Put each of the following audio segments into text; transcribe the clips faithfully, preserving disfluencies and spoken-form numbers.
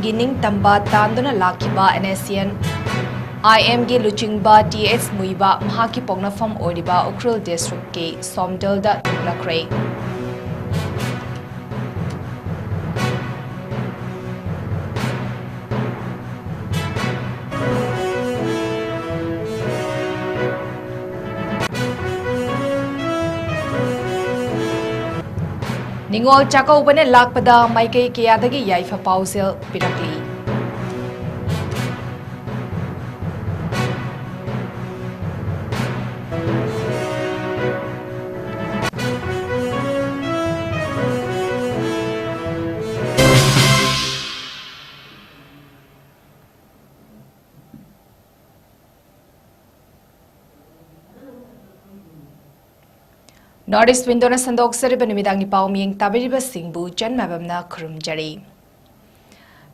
ꯒꯤ ꯅꯤꯡꯇꯝꯕ ꯇꯥꯟꯗꯨꯅ ꯂꯥꯛꯈꯤꯕ NSCN IM ꯒꯤ ꯂꯨꯆꯤꯡꯕ Th ꯃꯨꯏꯕ ꯃꯍꯥꯛꯀꯤ ꯄꯣꯛꯅꯐꯝ ꯑꯣꯏꯔꯤꯕ ꯎꯈ꯭ꯔꯨꯜ district ꯀꯤ ꯁꯣꯝꯗꯜꯗ ꯊꯨꯡꯂꯈ꯭ꯔꯦ꯫ ꯅꯤꯉꯣꯜ ꯆꯥꯛꯀꯧꯕꯅ ꯂꯥꯛꯄꯗ ꯃꯥꯏꯀꯩ ꯀꯌꯥꯗꯒꯤ ꯌꯥꯏꯐ ꯄꯥꯎꯖꯦꯜ ꯄꯤꯔꯛꯂꯤ꯫ North East Window ꯅ ꯁꯟꯗꯣꯛꯆꯔꯤꯕ ꯅꯨꯃꯤꯗꯥꯡꯒꯤ ꯄꯥꯎ ꯃꯤꯌꯦꯡ ꯇꯥꯕꯤꯔꯤꯕꯁꯤꯡꯕꯨ ꯆꯟꯃꯕꯝꯅ ꯈꯨꯔꯨꯝꯖꯔꯤ꯫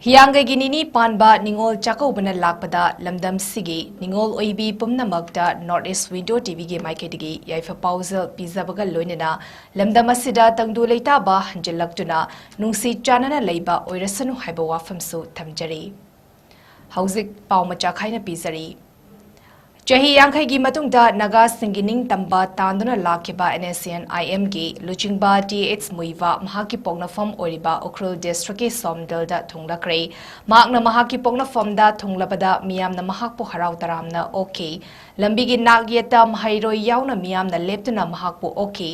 ꯍꯤꯌꯥꯡꯒꯩꯒꯤ ꯅꯤꯅꯤ ꯄꯥꯟꯕ ꯅꯤꯉꯣꯜ ꯆꯥꯛꯀꯧꯕꯅ ꯂꯥꯛꯄꯗ ꯂꯝꯗꯝꯁꯤꯒꯤ ꯅꯤꯉꯣꯜ ꯑꯣꯏꯕꯤ ꯄꯨꯝꯅꯃꯛꯇ North East Window TV ꯒꯤ ꯃꯥꯏꯀꯩꯗꯒꯤ ꯌꯥꯏꯐ ꯄꯥꯎꯖꯦꯜ ꯄꯤꯖꯕꯒ ꯂꯣꯏꯅꯅ ꯂꯝꯗꯝ ꯑꯁꯤꯗ ꯇꯪꯗꯨ ꯂꯩꯇꯥꯕ ꯍꯟꯖꯤꯜꯂꯛꯇꯨꯅ ꯅꯨꯡꯁꯤ ꯆꯥꯟꯅꯅ ꯂꯩꯕ ꯑꯣꯏꯔꯁꯅꯨ ꯍꯥꯏꯕ ꯋꯥꯐꯝꯁꯨ ꯊꯝꯖꯔꯤ꯫ ꯍꯧꯖꯤꯛ ꯄꯥꯎ ꯃꯆꯥ ꯈꯥꯏꯅ ꯄꯤꯖꯔꯤ꯫ ꯆꯍꯤ ꯌꯥꯡꯈꯩꯒꯤ ꯃꯇꯨꯡꯗ ꯅꯥꯒꯥꯁꯤꯡꯒꯤ ꯅꯤꯡꯇꯝꯕ ꯇꯥꯟꯗꯨꯅ ꯂꯥꯛꯈꯤꯕ NSCN IM ꯒꯤ ꯂꯨꯆꯤꯡꯕ Th ꯃꯨꯏꯕ ꯃꯍꯥꯛꯀꯤ ꯄꯣꯛꯅꯐꯝ ꯑꯣꯏꯔꯤꯕ ꯎꯈ꯭ꯔꯨꯜ district ꯀꯤ ꯁꯣꯝꯗꯜꯗ ꯊꯨꯡꯂꯈ꯭ꯔꯦ꯫ ꯃꯍꯥꯛꯅ ꯃꯍꯥꯛꯀꯤ ꯄꯣꯛꯅꯐꯝꯗ ꯊꯨꯡꯂꯕꯗ ꯃꯤꯌꯥꯝꯅ ꯃꯍꯥꯛꯄꯨ ꯍꯔꯥꯎ ꯇꯔꯥꯝꯅ ꯑꯣꯛꯈꯤ꯫ ꯂꯝꯕꯤꯒꯤ ꯅꯥꯛ ꯌꯦꯠꯇ ꯃꯍꯩꯔꯣꯏ ꯌꯥꯎꯅ ꯃꯤꯌꯥꯝꯅ ꯂꯦꯞꯇꯨꯅ ꯃꯍꯥꯛꯄꯨ ꯑꯣꯛꯈꯤ꯫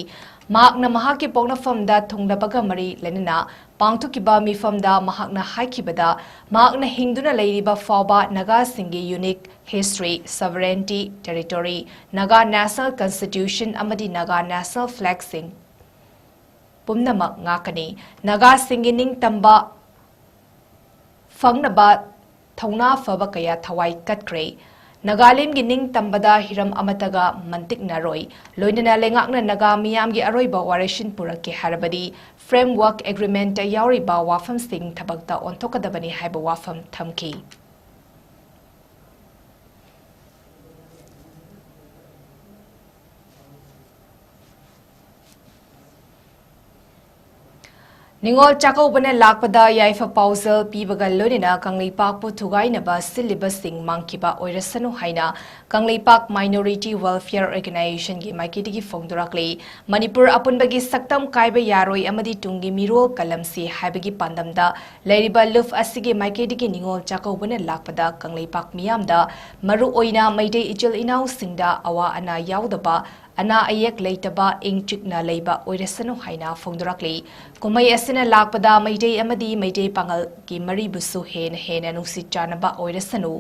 ꯃꯍꯥꯛꯅ ꯃꯍꯥꯛꯀꯤ ꯄꯣꯛꯅꯐꯝꯗ ꯊꯨꯡꯂꯕꯒ ꯃꯔꯤ ꯂꯩꯅꯅ ꯄꯥꯡꯊꯣꯛꯈꯤꯕ ꯃꯤꯐꯝꯗ ꯃꯍꯥꯛꯅ ꯍꯥꯏꯈꯤꯕꯗ, ꯃꯍꯥꯛꯅ ꯍꯤꯡꯗꯨꯅ ꯂꯩꯔꯤꯕ ꯐꯥꯎꯕ ꯅꯥꯒꯥꯁꯤꯡꯒꯤ unique history, sovereignty, territory, Naga National Constitution ꯑꯃꯗꯤ Naga National Flag ꯁꯤꯡ ꯄꯨꯝꯅꯃꯛ ꯉꯥꯛꯀꯅꯤ꯫ ꯅꯥꯒꯥꯁꯤꯡꯒꯤ ꯅꯤꯡꯇꯝꯕ ꯐꯪꯅꯕ ꯊꯧꯅꯥ ꯐꯕ ꯀꯌꯥ ꯊꯋꯥꯏ ꯀꯠꯈ꯭ꯔꯦ꯫ ꯅꯥꯒꯥꯂꯦꯟꯒꯤ ꯅꯤꯡꯇꯝꯕꯗ ꯍꯤꯔꯝ ꯑꯃꯠꯇꯒ ꯃꯟꯇꯤꯛꯅꯔꯣꯏ꯫ ꯂꯣꯏꯅꯅ ꯂꯩꯉꯥꯛꯅ ꯅꯥꯒꯥ ꯃꯤꯌꯥꯝꯒꯤ ꯑꯔꯣꯏꯕ ꯋꯥꯔꯦꯁꯤꯟ ꯄꯨꯔꯛꯀꯦ ꯍꯥꯏꯔꯕꯗꯤ Framework Agreement ꯌꯥꯎꯔꯤꯕ ꯋꯥꯐꯝꯁꯤꯡ ꯊꯕꯛꯇ ꯑꯣꯟꯊꯣꯛꯀꯗꯕꯅꯤ ꯍꯥꯏꯕ ꯋꯥꯐꯝ ꯊꯝꯈꯤ꯫ ꯅꯤꯉꯣꯜ ꯆꯥꯛꯀꯧꯕꯅ ꯂꯥꯛꯄꯗ ꯌꯥꯏꯐ ꯄꯥꯎꯖꯦꯜ ꯄꯤꯕꯒ ꯂꯣꯏꯅꯅ ꯀꯪꯂꯩꯄꯥꯛꯄꯨ ꯊꯨꯒꯥꯏꯅꯕ ꯁꯤꯜꯂꯤꯕꯁꯤꯡ ꯃꯥꯡꯈꯤꯕ ꯑꯣꯏꯔꯁꯅꯨ ꯍꯥꯏꯅ ꯀꯪꯂꯩꯄꯥꯛ Minority Welfare Organization ꯒꯤ ꯃꯥꯏꯀꯩꯗꯒꯤ ꯐꯣꯡꯗꯣꯔꯛꯂꯤ꯫ ꯃꯅꯤꯄꯨꯔ ꯑꯄꯨꯟꯕꯒꯤ ꯁꯛꯇꯝ ꯀꯥꯏꯕ ꯌꯥꯔꯣꯏ ꯑꯃꯗꯤ ꯇꯨꯡꯒꯤ ꯃꯤꯔꯣꯜ ꯀꯜꯂꯝꯁꯤ ꯍꯥꯏꯕꯒꯤ ꯄꯥꯟꯗꯝꯗ ꯂꯩꯔꯤꯕ ꯂꯨꯞ ꯑꯁꯤꯒꯤ ꯃꯥꯏꯀꯩꯗꯒꯤ ꯅꯤꯉꯣꯜ ꯆꯥꯛꯀꯧꯕꯅ ꯂꯥꯛꯄꯗ ꯀꯪꯂꯩꯄꯥꯛ ꯃꯤꯌꯥꯝꯗ, ꯃꯔꯨꯑꯣꯏꯅ ꯃꯩꯇꯩ ꯏꯆꯤꯜ ꯏꯅꯥꯎꯁꯤꯡꯗ ꯑꯋꯥ ꯑꯅꯥ ꯌꯥꯎꯗꯕ, ꯑꯅꯥ ꯑꯌꯦꯛ ꯂꯩꯇꯕ, ꯏꯪ ꯆꯤꯛꯅ ꯂꯩꯕ ꯑꯣꯏꯔꯁꯅꯨ ꯍꯥꯏꯅ ꯐꯣꯡꯗꯣꯔꯛꯂꯤ꯫ ꯀꯨꯝꯍꯩ ꯑꯁꯤꯅ ꯂꯥꯛꯄꯗ ꯃꯩꯇꯩ ꯑꯃꯗꯤ ꯃꯩꯇꯩ ꯄꯥꯉꯜꯒꯤ ꯃꯔꯤꯕꯨꯁꯨ ꯍꯦꯟꯅ ꯍꯦꯟꯅ ꯅꯨꯡꯁꯤ ꯆꯥꯟꯅꯕ ꯑꯣꯏꯔꯁꯅꯨ꯫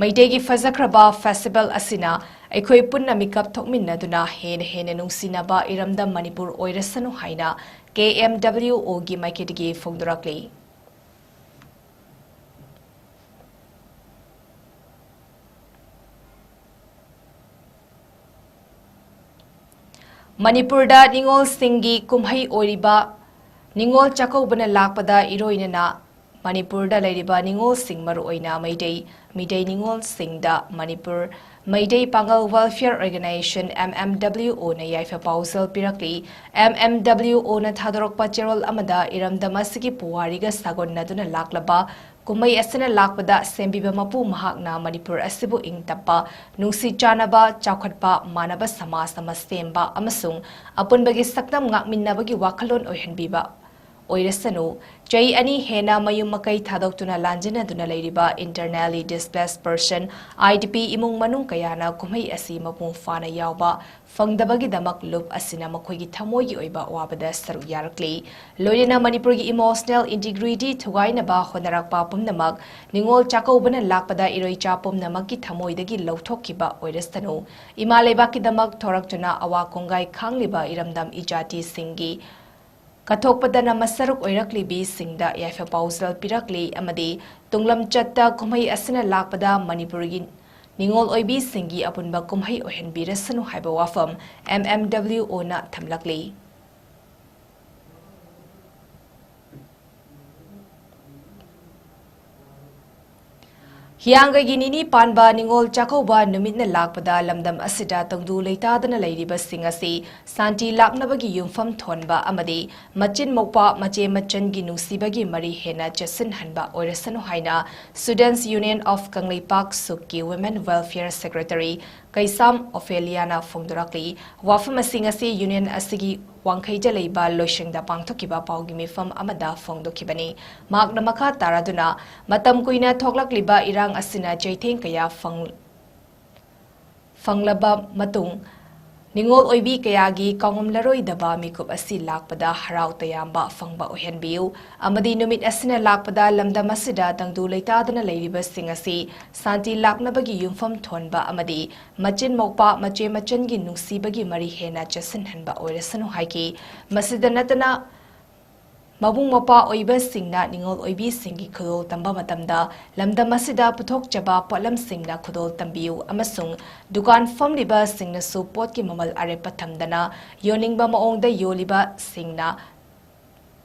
ꯃꯩꯇꯩꯒꯤ ꯐꯖꯈ꯭ꯔꯕ festival ꯑꯁꯤꯅ ꯑꯩꯈꯣꯏ ꯄꯨꯟꯅ ꯃꯤꯀꯞ ꯊꯣꯛꯃꯤꯟꯅꯗꯨꯅ ꯍꯦꯟꯅ ꯍꯦꯟꯅ ꯅꯨꯡꯁꯤꯅꯕ ꯏꯔꯝꯗꯝ ꯃꯅꯤꯄꯨꯔ ꯑꯣꯏꯔꯁꯅꯨ ꯍꯥꯏꯅ K M W O ꯒꯤ ꯃꯥꯏꯀꯩꯗꯒꯤ ꯐꯣꯡꯗꯣꯔꯛꯂꯤ꯫ ꯃꯅꯤꯄꯨꯔꯗ ꯅꯤꯉꯣꯜꯁꯤꯡꯒꯤ ꯀꯨꯝꯍꯩ ꯑꯣꯏꯔꯤꯕ ꯅꯤꯉꯣꯜ ꯆꯥꯛꯀꯧꯕꯅ ꯂꯥꯛꯄꯗ ꯏꯔꯣꯏꯅꯅ ꯃꯅꯤꯄꯨꯔꯗ ꯂꯩꯔꯤꯕ ꯅꯤꯉꯣꯜꯁꯤꯡ, ꯃꯔꯨꯑꯣꯏꯅ ꯃꯩꯇꯩ, ꯃꯩꯇꯩ ꯅꯤꯉꯣꯜꯁꯤꯡꯗ ꯃꯅꯤꯄꯨꯔ ꯃꯩꯇꯩ ꯄꯥꯉꯜ Welfare Organization, M M W O ꯅ ꯌꯥꯏꯐ ꯄꯥꯎꯖꯦꯜ ꯄꯤꯔꯛꯂꯤ꯫ M M W O ꯅ ꯊꯥꯗꯣꯔꯛꯄ ꯆꯦꯔꯣꯜ ꯑꯃꯗ ꯏꯔꯝꯗꯝ ꯑꯁꯤꯒꯤ ꯄꯨꯋꯥꯔꯤꯒ ꯁꯥꯒꯣꯟꯅꯗꯨꯅ ꯂꯥꯛꯂꯕ ꯀꯨꯝꯍꯩ ꯑꯁꯤꯅ ꯂꯥꯛꯄꯗ ꯁꯦꯝꯕꯤꯕ ꯃꯄꯨ ꯃꯍꯥꯛꯅ ꯃꯅꯤꯄꯨꯔ ꯑꯁꯤꯕꯨ ꯏꯪ ꯇꯞꯄ, ꯅꯨꯡꯁꯤ ꯆꯥꯟꯅꯕ, ꯆꯥꯎꯈꯠꯄ, ꯃꯥꯟꯅꯕ ꯁꯃꯥꯖ ꯑꯃ ꯁꯦꯝꯕ ꯑꯃꯁꯨꯡ ꯑꯄꯨꯟꯕꯒꯤ ꯁꯛꯇꯝ ꯉꯥꯛꯃꯤꯟꯅꯕꯒꯤ ꯋꯥꯈꯜꯂꯣꯟ ꯑꯣꯏꯍꯟꯕꯤꯕ ꯑꯣꯏꯔꯁꯅꯨ꯫ ꯆꯍꯤ ꯑꯅꯤ ꯍꯦꯟꯅ ꯃꯌꯨꯝ ꯃꯀꯩ ꯊꯥꯗꯣꯛꯇꯨꯅ ꯂꯥꯟꯖꯦꯟꯅꯗꯨꯅ ꯂꯩꯔꯤꯕ internally displaced person, I D P ꯏꯃꯨꯡ ꯃꯅꯨꯡ ꯀꯌꯥꯅ ꯀꯨꯝꯍꯩ ꯑꯁꯤ ꯃꯄꯨꯡ ꯐꯥꯅ ꯌꯥꯎꯕ ꯐꯪꯗꯕꯒꯤꯗꯃꯛ ꯂꯨꯞ ꯑꯁꯤꯅ ꯃꯈꯣꯏꯒꯤ ꯊꯃꯣꯏꯒꯤ ꯑꯣꯏꯕ ꯑꯋꯥꯕꯗ ꯁꯔꯨꯛ ꯌꯥꯔꯛꯂꯤ꯫ ꯂꯣꯏꯅꯅ ꯃꯅꯤꯄꯨꯔꯒꯤ emotional integrity ꯊꯨꯒꯥꯏꯅꯕ ꯍꯣꯠꯅꯔꯛꯄ ꯄꯨꯝꯅꯃꯛ ꯅꯤꯉꯣꯜ ꯆꯥꯛꯀꯧꯕꯅ ꯂꯥꯛꯄꯗ ꯏꯔꯣꯏꯆꯥ ꯄꯨꯝꯅꯃꯛꯀꯤ ꯊꯃꯣꯏꯗꯒꯤ ꯂꯧꯊꯣꯛꯈꯤꯕ ꯑꯣꯏꯔꯁꯅꯨ꯫ ꯏꯃꯥ ꯂꯩꯕꯥꯛꯀꯤꯗꯃꯛ ꯊꯣꯔꯛꯇꯨꯅ ꯑꯋꯥ ꯀꯣꯡꯒꯥꯏ ꯈꯥꯡꯂꯤꯕ ꯏꯔꯝꯗꯝ ꯏꯖꯥꯇꯤꯁꯤꯡꯒꯤ ꯀꯠꯊꯣꯛꯄꯗꯅ ꯃꯁꯔꯨꯛ ꯑꯣꯏꯔꯛꯂꯤꯕꯤꯁꯤꯡꯗ ꯌꯥꯏꯐ ꯄꯥꯎꯖꯦꯜ ꯄꯤꯔꯛꯂꯤ ꯑꯃꯗꯤ ꯇꯨꯡꯂꯝꯆꯠꯇ ꯀꯨꯝꯍꯩ ꯑꯁꯤꯅ ꯂꯥꯛꯄꯗ ꯃꯅꯤꯄꯨꯔꯒꯤ ꯅꯤꯉꯣꯜ ꯑꯣꯏꯕꯤꯁꯤꯡꯒꯤ ꯑꯄꯨꯟꯕ ꯀꯨꯝꯍꯩ ꯑꯣꯏꯍꯟꯕꯤꯔꯁꯅꯨ ꯍꯥꯏꯕ ꯋꯥꯐꯝ ꯑꯦꯝ ꯑꯦꯝ ꯗꯕ꯭ꯂꯤꯎ ꯑꯣꯅ ꯊꯝꯂꯛꯂꯤ꯫ ꯍꯤꯌꯥꯡꯒꯩꯒꯤ ꯅꯤꯅꯤ ꯄꯥꯟꯕ ꯅꯤꯉꯣꯜ ꯆꯥꯛꯀꯧꯕ ꯅꯨꯃꯤꯠꯅ ꯂꯥꯛꯄꯗ ꯂꯝꯗꯝ ꯑꯁꯤꯗ ꯇꯪꯗꯨ ꯂꯩꯇꯥꯗꯅ ꯂꯩꯔꯤꯕꯁꯤꯡ ꯑꯁꯤ ꯁꯥꯟꯇꯤ ꯂꯥꯛꯅꯕꯒꯤ ꯌꯨꯝꯐꯝ ꯊꯣꯟꯕ ꯑꯃꯗꯤ ꯃꯆꯤꯟ ꯃꯧꯄ꯭ꯋꯥ ꯃꯆꯦ ꯃꯆꯟꯒꯤ ꯅꯨꯡꯁꯤꯕꯒꯤ ꯃꯔꯤ ꯍꯦꯟꯅ ꯆꯦꯠꯁꯤꯟꯍꯟꯕ ꯑꯣꯏꯔꯁꯅꯨ ꯍꯥꯏꯅ Students Union of Kangleipak ꯁꯨꯛꯀꯤ Women Welfare Secretary ꯀꯩꯁꯥꯝ ꯑꯣꯐꯦꯂꯤꯌꯥꯅ ꯐꯣꯡꯗꯣꯔꯛꯂꯤ꯫ ꯋꯥꯐꯝ ꯑꯁꯤ ꯉꯁꯤ ꯌꯨꯅꯤꯌꯟ ꯑꯁꯤꯒꯤ ꯋꯥꯡꯈꯩꯗ ꯂꯩꯕ ꯂꯣꯏꯁꯪꯗ ꯄꯥꯡꯊꯣꯛꯈꯤꯕ ꯄꯥꯎꯒꯤ ꯃꯤꯐꯝ ꯑꯃꯗ ꯐꯣꯡꯗꯣꯛꯈꯤꯕꯅꯤ꯫ ꯃꯍꯥꯛꯅ ꯃꯈꯥ ꯇꯥꯔꯗꯨꯅ, ꯃꯇꯝ ꯀꯨꯏꯅ ꯊꯣꯛꯂꯛꯂꯤꯕ ꯏꯔꯥꯡ ꯑꯁꯤꯅ ꯆꯩꯊꯦꯡ ꯀꯌꯥ ꯐꯪ-, ꯐꯪꯂꯕ ꯃꯇꯨꯡ, ꯅꯤꯉꯣꯜ ꯑꯣꯏꯕꯤ ꯀꯌꯥꯒꯤ ꯀꯥꯎꯉꯝꯂꯔꯣꯏꯗꯕ ꯃꯤꯀꯨꯞ ꯑꯁꯤ ꯂꯥꯛꯄꯗ ꯍꯔꯥꯎ ꯇꯌꯥꯝꯕ ꯐꯪꯕ ꯑꯣꯏꯍꯟꯕꯤꯌꯨ ꯑꯃꯗꯤ ꯅꯨꯃꯤꯠ ꯑꯁꯤꯅ ꯂꯥꯛꯄꯗ ꯂꯝꯗꯝ ꯑꯁꯤꯗ ꯇꯪꯗꯨ ꯂꯩꯇꯥꯗꯅ ꯂꯩꯔꯤꯕꯁꯤꯡ ꯑꯁꯤ ꯁꯥꯟꯇꯤ ꯂꯥꯛꯅꯕꯒꯤ ꯌꯨꯝꯐꯝ ꯊꯣꯟꯕ ꯑꯃꯗꯤ ꯃꯆꯤꯟ ꯃꯧꯄ꯭ꯋꯥ ꯃꯆꯦ ꯃꯆꯟꯒꯤ ꯅꯨꯡꯁꯤꯕꯒꯤ ꯃꯔꯤ ꯍꯦꯟꯅ ꯆꯦꯠꯁꯤꯟꯍꯟꯕ ꯑꯣꯏꯔꯁꯅꯨ ꯍꯥꯏꯈꯤ꯫ ꯃꯁꯤꯗ ꯅꯠꯇꯅ, ꯃꯕꯨꯡ ꯃꯧꯄ꯭ꯋꯥ ꯑꯣꯏꯕꯁꯤꯡꯅ ꯅꯤꯉꯣꯜ ꯑꯣꯏꯕꯤꯁꯤꯡꯒꯤ ꯈꯨꯗꯣꯜ ꯇꯝꯕ ꯃꯇꯝꯗ ꯂꯝꯗꯝ ꯑꯁꯤꯗ ꯄꯨꯊꯣꯛꯆꯕ ꯄꯣꯠꯂꯝꯁꯤꯡꯅ ꯈꯨꯗꯣꯜ ꯇꯝꯕꯤꯌꯨ ꯑꯃꯁꯨꯡ ꯗꯨꯀꯥꯟ ꯐꯝꯂꯤꯕꯁꯤꯡꯅꯁꯨ ꯄꯣꯠꯀꯤ ꯃꯃꯜ ꯑꯔꯦꯞꯄ ꯊꯝꯗꯅ ꯌꯣꯟꯅꯤꯡꯕ ꯃꯑꯣꯡꯗ ꯌꯣꯜꯂꯤꯕꯁꯤꯡꯅ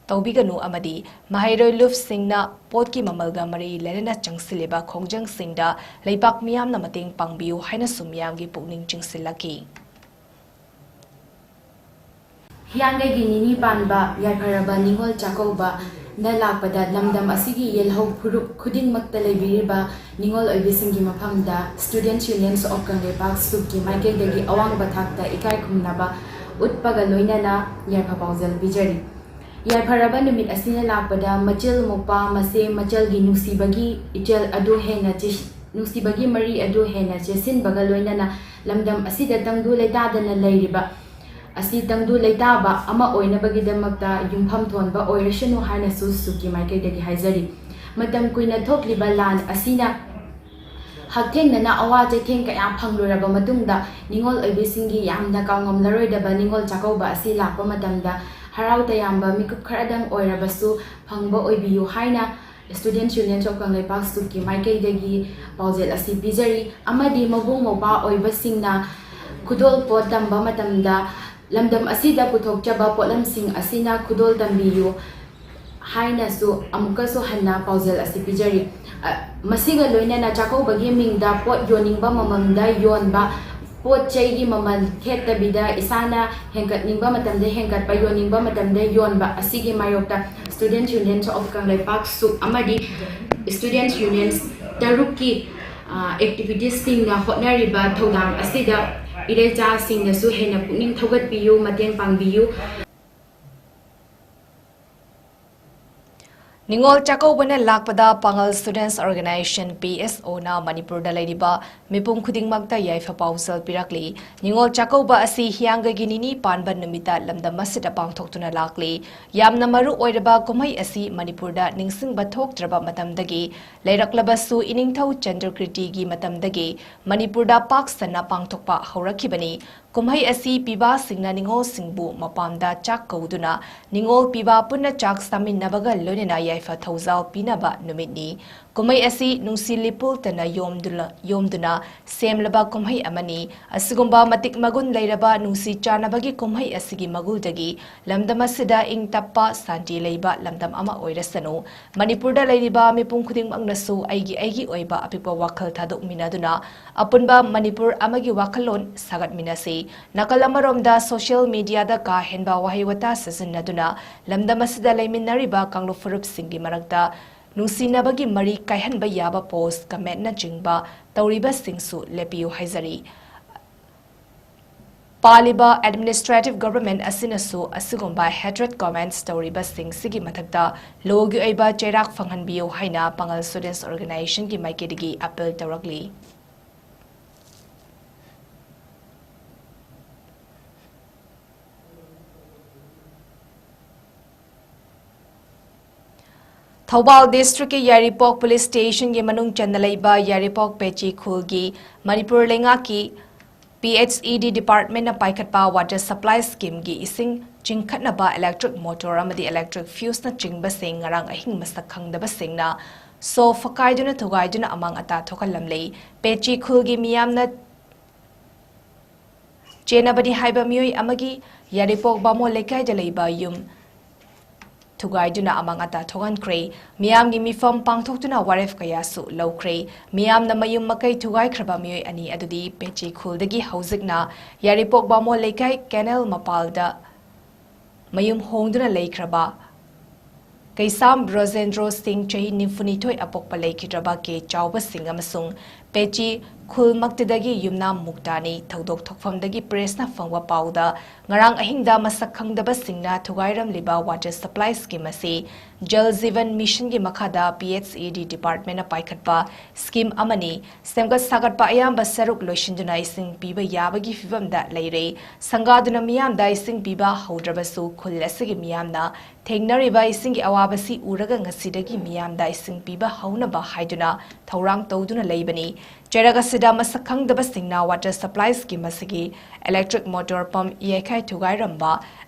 ꯇꯧꯕꯤꯒꯅꯨ ꯑꯃꯗꯤ ꯃꯍꯩꯔꯣꯏ ꯂꯨꯞꯁꯤꯡꯅ ꯄꯣꯠꯀꯤ ꯃꯃꯜꯒ ꯃꯔꯤ ꯂꯩꯅꯅ ꯆꯪꯁꯤꯜꯂꯤꯕ ꯈꯣꯡꯖꯪꯁꯤꯡꯗ ꯂꯩꯕꯥꯛ ꯃꯤꯌꯥꯝꯅ ꯃꯇꯦꯡ ꯄꯥꯡꯕꯤꯌꯨ ꯍꯥꯏꯅꯁꯨ ꯃꯤꯌꯥꯝꯒꯤ ꯄꯨꯛꯅꯤꯡ ꯆꯤꯡꯁꯤꯜꯂꯛꯈꯤ꯫ ꯍꯤꯌꯥꯡꯒꯩꯒꯤ ꯅꯤꯅꯤ ꯄꯥꯟꯕ ꯌꯥꯏꯐꯔꯕ ꯅꯤꯉꯣꯜ ꯆꯥꯛꯀꯧꯕꯅ ꯂꯥꯛꯄꯗ ꯂꯝꯗꯝ ꯑꯁꯤꯒꯤ ꯌꯦꯜꯍꯧ ꯐꯨꯔꯨꯞ ꯈꯨꯗꯤꯡꯃꯛꯇ ꯂꯩꯕꯤꯔꯤꯕ ꯅꯤꯉꯣꯜ ꯑꯣꯏꯕꯤꯁꯤꯡꯒꯤ ꯃꯐꯝꯗ Students Union of ꯀꯪꯂꯩꯄꯥꯛ ꯁꯨꯛꯀꯤ ꯃꯥꯏꯀꯩꯗꯒꯤ ꯑꯋꯥꯡꯕ ꯊꯥꯛꯇ ꯏꯀꯥꯏ ꯈꯨꯝꯅꯕ ꯎꯠꯄꯒ ꯂꯣꯏꯅꯅ ꯌꯥꯏꯐ ꯄꯥꯎꯖꯦꯜ ꯄꯤꯖꯔꯤ꯫ ꯌꯥꯏꯐꯔꯕ ꯅꯨꯃꯤꯠ ꯑꯁꯤꯅ ꯂꯥꯛꯄꯗ ꯃꯆꯤꯜ ꯃꯧꯄ꯭ꯋꯥ ꯃꯆꯦ ꯃꯆꯜꯒꯤ ꯅꯨꯡꯁꯤꯕꯒꯤ ꯏꯆꯦꯜ ꯑꯗꯨ ꯍꯦꯟꯅ ꯆꯦ-, ꯅꯨꯡꯁꯤꯕꯒꯤ ꯃꯔꯤ ꯑꯗꯨ ꯍꯦꯟꯅ ꯆꯦꯠꯁꯤꯟꯕꯒ ꯂꯣꯏꯅꯅ ꯂꯝꯗꯝ ꯑꯁꯤꯗ ꯇꯪꯗꯨ ꯂꯩꯇꯥꯗꯅ ꯂꯩꯔꯤꯕ ꯑꯁꯤ ꯇꯪꯗꯨ ꯂꯩꯇꯥꯕ ꯑꯃ ꯑꯣꯏꯅꯕꯒꯤꯗꯃꯛꯇ ꯌꯨꯝꯐꯝ ꯊꯣꯟꯕ ꯑꯣꯏꯔꯁꯅꯨ ꯍꯥꯏꯅꯁꯨ ꯁꯨꯛꯀꯤ ꯃꯥꯏꯀꯩꯗꯒꯤ ꯍꯥꯏꯖꯔꯤ꯫ ꯃꯇꯝ ꯀꯨꯏꯅ ꯊꯣꯛꯂꯤꯕ ꯂꯥꯟ ꯑꯁꯤꯅ ꯍꯛꯊꯦꯡꯅꯅ ꯑꯋꯥ ꯆꯩꯊꯦꯡ ꯀꯌꯥ ꯐꯪꯂꯨꯔꯕ ꯃꯇꯨꯡꯗ, ꯅꯤꯉꯣꯜ ꯑꯣꯏꯕꯤꯁꯤꯡꯒꯤ ꯌꯥꯝꯅ ꯀꯥꯎꯉꯝꯂꯔꯣꯏꯗꯕ ꯅꯤꯉꯣꯜ ꯆꯥꯛꯀꯧꯕ ꯑꯁꯤ ꯂꯥꯛꯄ ꯃꯇꯝꯗ, ꯍꯔꯥꯎ ꯇꯌꯥꯝꯕ ꯃꯤꯀꯨꯞ ꯈꯔꯗꯪ ꯑꯣꯏꯔꯕꯁꯨ ꯐꯪꯕ ꯑꯣꯏꯕꯤꯌꯨ ꯍꯥꯏꯅ Students' Union of ꯀꯪꯂꯩꯄꯥꯛ ꯁꯨꯛꯀꯤ ꯃꯥꯏꯀꯩꯗꯒꯤ ꯄꯥꯎꯖꯦꯜ ꯑꯁꯤ ꯄꯤꯖꯔꯤ꯫ ꯑꯃꯗꯤ ꯃꯕꯨꯡ ꯃꯧꯄ꯭ꯋꯥ ꯑꯣꯏꯕꯁꯤꯡꯅ ꯈꯨꯗꯣꯜ ꯄꯣꯠ ꯇꯝꯕ ꯃꯇꯝꯗ ꯂꯝꯗꯝ ꯑꯁꯤꯗ ꯄꯨꯊꯣꯛꯆꯕ ꯄꯣꯠꯂꯝꯁꯤꯡ ꯑꯁꯤꯅ ꯈꯨꯗꯣꯜ ꯇꯝꯕꯤꯌꯨ ꯍꯥꯏꯅꯁꯨ ꯑꯃꯨꯛꯀꯁꯨ ꯍꯟꯅ ꯄꯥꯎꯖꯦꯜ ꯑꯁꯤ ꯄꯤꯖꯔꯤ꯫ ꯑ, ꯃꯁꯤꯒ ꯂꯣꯏꯅꯅ ꯆꯥꯛꯀꯧꯕꯒꯤ ꯃꯤꯡꯗ ꯄꯣꯠ ꯌꯣꯟꯅꯤꯡꯕ ꯃꯃꯜꯗ ꯌꯣꯟꯕ, ꯄꯣꯠ ꯆꯩꯒꯤ ꯃꯃꯜ ꯊꯦꯠꯇꯕꯤꯗ ꯏꯁꯥꯅ ꯍꯦꯟꯒꯠꯅꯤꯡꯕ ꯃꯇꯝꯗ ꯍꯦꯟꯒꯠꯄ, ꯌꯣꯟꯅꯤꯡꯕ ꯃꯇꯝꯗ ꯌꯣꯟꯕ ꯑꯁꯤꯒꯤ ꯃꯥꯌꯣꯛꯇ Students' Union of ꯀꯪꯂꯩꯄꯥꯛ ꯁꯨꯛ ꯑꯃꯗꯤ Students' Unions ꯇꯔꯨꯛꯀꯤ, ꯑ, activities ꯁꯤꯡꯅ ꯍꯣꯠꯅꯔꯤꯕ ꯊꯧꯗꯥꯡ ꯑꯁꯤꯗ ꯏꯔꯩꯆꯥꯁꯤꯡꯅꯁꯨ ꯍꯦꯟꯅ ꯄꯨꯛꯅꯤꯡ ꯊꯧꯒꯠꯄꯤꯌꯨ, ꯃꯇꯦꯡ ꯄꯥꯡꯕꯤꯌꯨ꯫ ꯅꯤꯉꯣꯜ ꯆꯥꯛꯀꯧꯕꯅ ꯂꯥꯛꯄꯗ ꯄꯥꯉꯜ Students' Organisation, P S O ꯅ ꯃꯅꯤꯄꯨꯔꯗ ꯂꯩꯔꯤꯕ ꯃꯤꯄꯨꯝ ꯈꯨꯗꯤꯡꯃꯛꯇ ꯌꯥꯏꯐ ꯄꯥꯎꯖꯦꯜ ꯄꯤꯔꯛꯂꯤ꯫ ꯅꯤꯉꯣꯜ ꯆꯥꯛꯀꯧꯕ ꯑꯁꯤ ꯍꯤꯌꯥꯡꯒꯩꯒꯤ ꯅꯤꯅꯤ ꯄꯥꯟꯕ ꯅꯨꯃꯤꯠꯇ ꯂꯝꯗꯝ ꯑꯁꯤꯗ ꯄꯥꯡꯊꯣꯛꯇꯨꯅ ꯂꯥꯛꯂꯤ꯫ ꯌꯥꯝꯅ ꯃꯔꯨ ꯑꯣꯏꯔꯕ ꯀꯨꯝꯍꯩ ꯑꯁꯤ ꯃꯅꯤꯄꯨꯔꯗ ꯅꯤꯡꯁꯤꯡꯕ ꯊꯣꯛꯇ꯭ꯔꯕ ꯃꯇꯝꯗꯒꯤ ꯂꯩꯔꯛꯂꯕꯁꯨ, ꯏꯅꯤꯡꯊꯧ ꯆꯟꯗ꯭ꯔꯀꯤꯔꯇꯤꯒꯤ ꯃꯇꯝꯗꯒꯤ ꯃꯅꯤꯄꯨꯔꯗ ꯄꯥꯛ ꯁꯟꯅ ꯄꯥꯡꯊꯣꯛꯄ ꯍꯧꯔꯛꯈꯤꯕꯅꯤ꯫ ꯀꯨꯝꯍꯩ ꯑꯁꯤ ꯄꯤꯕꯥꯁꯤꯡꯅ ꯅꯤꯉꯣꯜꯁꯤꯡꯕꯨ ꯃꯄꯥꯝꯗ ꯆꯥꯛ ꯀꯧꯗꯨꯅ ꯅꯤꯉꯣꯜ ꯄꯤꯕꯥ ꯄꯨꯟꯅ ꯆꯥꯛ ꯆꯥꯃꯤꯟꯅꯕꯒ ꯂꯣꯏꯅꯅ ꯌꯥꯏꯐ ꯊꯧꯖꯥꯜ ꯄꯤꯅꯕ ꯅꯨꯃꯤꯠꯅꯤ꯫ ꯀꯨꯝꯍꯩ ꯑꯁꯤ ꯅꯨꯡꯁꯤ ꯂꯤꯄꯨꯜꯇꯅ ꯌꯣꯝꯗꯨꯅ, ꯌꯣꯝꯗꯨꯅ ꯁꯦꯝꯂꯕ ꯀꯨꯝꯍꯩ ꯑꯃꯅꯤ꯫ ꯑꯁꯤꯒꯨꯝꯕ ꯃꯇꯤꯛ ꯃꯒꯨꯟ ꯂꯩꯔꯕ ꯅꯨꯡꯁꯤ ꯆꯥꯟꯅꯕꯒꯤ ꯀꯨꯝꯍꯩ ꯑꯁꯤꯒꯤ ꯃꯒꯨꯜꯗꯒꯤ ꯂꯝꯗꯝ ꯑꯁꯤꯗ ꯏꯪ ꯇꯞꯄ, ꯁꯥꯟꯇꯤ ꯂꯩꯕ ꯂꯝꯗꯝ ꯑꯃ ꯑꯣꯏꯔꯁꯅꯨ꯫ ꯃꯅꯤꯄꯨꯔꯗ ꯂꯩꯔꯤꯕ ꯃꯤꯄꯨꯝ ꯈꯨꯗꯤꯡꯃꯛꯅꯁꯨ ꯑꯩꯒꯤ, ꯑꯩꯒꯤ ꯑꯣꯏꯕ ꯑꯄꯤꯛꯄ ꯋꯥꯈꯜ ꯊꯥꯗꯣꯛꯃꯤꯟꯅꯗꯨꯅ ꯑꯄꯨꯟꯕ ꯃꯅꯤꯄꯨꯔ ꯑꯃꯒꯤ ꯋꯥꯈꯜꯂꯣꯟ ꯁꯥꯒꯠꯃꯤꯟꯅꯁꯤ꯫ ꯅꯥꯀꯜ ꯑꯃꯔꯣꯝꯗ social media ꯗ ꯀꯥ ꯍꯦꯟꯕ ꯋꯥꯍꯩ ꯋꯥꯇꯥ ꯁꯤꯖꯤꯟꯅꯗꯨꯅ ꯂꯝꯗꯝ ꯑꯁꯤꯗ ꯂꯩꯃꯤꯟꯅꯔꯤꯕ ꯀꯥꯡꯂꯨꯞ ꯐꯨꯔꯨꯞꯁꯤꯡꯒꯤ ꯃꯔꯛꯇ ꯅꯨꯡꯁꯤꯅꯕꯒꯤ ꯃꯔꯤ ꯀꯥꯏꯍꯟꯕ ꯌꯥꯕ post, comment ꯅꯆꯤꯡꯕ ꯇꯧꯔꯤꯕꯁꯤꯡꯁꯨ ꯂꯦꯞꯄꯤꯌꯨ ꯍꯥꯏꯖꯔꯤ꯫ ꯄꯥꯜꯂꯤꯕ administrative government ꯑꯁꯤꯅꯁꯨ ꯑꯁꯤꯒꯨꯝꯕ hatred comments ꯇꯧꯔꯤꯕꯁꯤꯡꯁꯤꯒꯤ ꯃꯊꯛꯇ law ꯒꯤ ꯑꯣꯏꯕ ꯆꯩꯔꯥꯛ ꯐꯪꯍꯟꯕꯤꯌꯨ ꯍꯥꯏꯅ ꯄꯥꯉꯜ Students' Organisation ꯒꯤ ꯃꯥꯏꯀꯩꯗꯒꯤ appeal ꯇꯧꯔꯛꯂꯤ꯫ ꯊꯧꯕꯥꯜ district ꯀꯤ ꯌꯥꯏꯔꯤꯄꯣꯛ police station ꯒꯤ ꯃꯅꯨꯡ ꯆꯟꯅ ꯂꯩꯕ ꯌꯥꯏꯔꯤꯄꯣꯛ ꯄꯦꯆꯤ ꯈꯨꯜꯒꯤ ꯃꯅꯤꯄꯨꯔ ꯂꯩꯉꯥꯛꯀꯤ P H E D department ꯅ ꯄꯥꯏꯈꯠꯄ water supply scheme ꯒꯤ ꯏꯁꯤꯡ ꯆꯤꯡꯈꯠꯅꯕ electric motor ꯑꯃꯗꯤ electric fuseꯅ ꯆꯤꯡꯕꯁꯤꯡ ꯉꯔꯥꯡ ꯑꯍꯤꯡ ꯃꯁꯛ ꯈꯪꯗꯕꯁꯤꯡꯅ ꯁꯣ ꯐꯀꯥꯏꯗꯨꯅ ꯊꯨꯒꯥꯏꯗꯨꯅ ꯑꯃꯥꯡ ꯑꯇꯥ ꯊꯣꯛꯍꯜꯂꯝꯂꯤ꯫ ꯄꯦꯆꯤ ꯈꯨꯜꯒꯤ ꯃꯤꯌꯥꯝꯅ ꯆꯦꯟꯅꯕꯅꯤ ꯍꯥꯏꯕ ꯃꯤꯑꯣꯏ ꯑꯃꯒꯤ ꯌꯥꯏꯔꯤꯄꯣꯛ ꯕꯥꯃꯣꯟ ꯂꯩꯀꯥꯏꯗ ꯂꯩꯕ ꯌꯨꯝ ꯊꯨꯒꯥꯏꯗꯨꯅ ꯑꯃꯥꯡ ꯑꯇꯥ ꯊꯣꯛꯍꯟꯈ꯭ꯔꯦ꯫ ꯃꯤꯌꯥꯝꯒꯤ ꯃꯤꯐꯝ ꯄꯥꯡꯊꯣꯛꯇꯨꯅ ꯋꯥꯔꯦꯞ ꯀꯌꯥꯁꯨ ꯂꯧꯈ꯭ꯔꯦ꯫ ꯃꯤꯌꯥꯝꯅ ꯃꯌꯨꯝ ꯃꯀꯩ ꯊꯨꯒꯥꯏꯈ꯭ꯔꯕ ꯃꯤꯑꯣꯏ ꯑꯅꯤ ꯑꯗꯨꯗꯤ ꯄꯦꯆꯤ ꯈꯨꯜꯗꯒꯤ ꯍꯧꯖꯤꯛꯅ ꯌꯥꯏꯔꯤꯄꯣꯛ ꯕꯥꯃꯣꯟ ꯂꯩꯀꯥꯏ ꯀꯦꯅꯦꯜ ꯃꯄꯥꯜꯗ ꯃꯌꯨꯝ ꯍꯣꯡꯗꯨꯅ ꯂꯩꯈ꯭ꯔꯕ ꯀꯩꯁꯥꯝ ꯕ꯭ꯔꯖꯦꯟꯗ꯭ꯔꯣ ꯁꯤꯡ, ꯆꯍꯤ ꯅꯤꯐꯨꯅꯤꯊꯣꯏ, ꯑꯄꯣꯛꯄ ꯂꯩꯈꯤꯗ꯭ꯔꯕ ꯀꯦ ꯆꯥꯎꯕ ꯁꯤꯡ ꯑꯃꯁꯨꯡ ꯄꯦꯆꯤ ꯈꯨꯜꯃꯛꯇꯗꯒꯤ ꯌꯨꯝꯅꯥꯝ ꯃꯨꯛꯇꯥꯅꯤ꯫ ꯊꯧꯗꯣꯛ ꯊꯣꯛꯐꯝꯗꯒꯤ ꯄ꯭ꯔꯦꯁꯅ ꯐꯪꯕ ꯄꯥꯎꯗ, ꯉꯔꯥꯡ ꯑꯍꯤꯡꯗ ꯃꯁꯛ ꯈꯪꯗꯕꯁꯤꯡꯅ ꯊꯨꯒꯥꯏꯔꯝꯂꯤꯕ water supply scheme ꯑꯁꯤ ꯖꯜ ꯖꯤꯕꯟ ꯃꯤꯁꯟꯒꯤ ꯃꯈꯥꯗ P H E D departmentꯅ ꯄꯥꯏꯈꯠꯄ scheme ꯑꯃꯅꯤ꯫ ꯁꯦꯝꯒꯠ ꯁꯥꯒꯠꯄ ꯑꯌꯥꯝꯕ ꯁꯔꯨꯛ ꯂꯣꯏꯁꯤꯟꯗꯨꯅ ꯏꯁꯤꯡ ꯄꯤꯕ ꯌꯥꯕꯒꯤ ꯐꯤꯚꯝꯗ ꯂꯩꯔꯦ꯫ ꯁꯪꯒꯥꯗꯨꯅ ꯃꯤꯌꯥꯝꯗ ꯏꯁꯤꯡ ꯄꯤꯕ ꯍꯧꯗ꯭ꯔꯕꯁꯨ, ꯈꯨꯜ ꯑꯁꯤꯒꯤ ꯃꯤꯌꯥꯝꯅ ꯊꯦꯡꯅꯔꯤꯕ ꯏꯁꯤꯡꯒꯤ ꯑꯋꯥꯕꯁꯤ ꯎꯔꯒ ꯉꯁꯤꯗꯒꯤ ꯃꯤꯌꯥꯝꯗ ꯏꯁꯤꯡ ꯄꯤꯕ ꯍꯧꯅꯕ ꯍꯥꯏꯗꯨꯅ ꯊꯧꯔꯥꯡ ꯇꯧꯗꯨꯅ ꯂꯩꯕꯅꯤ꯫ ꯆꯩꯔꯛ ꯑꯁꯤꯗ ꯃꯁꯛ ꯈꯪꯗꯕꯁꯤꯡꯅ water supply scheme ꯑꯁꯤꯒꯤ electric motor pump ꯌꯩꯈꯥꯏ ꯊꯨꯒꯥꯏꯔꯝꯕ,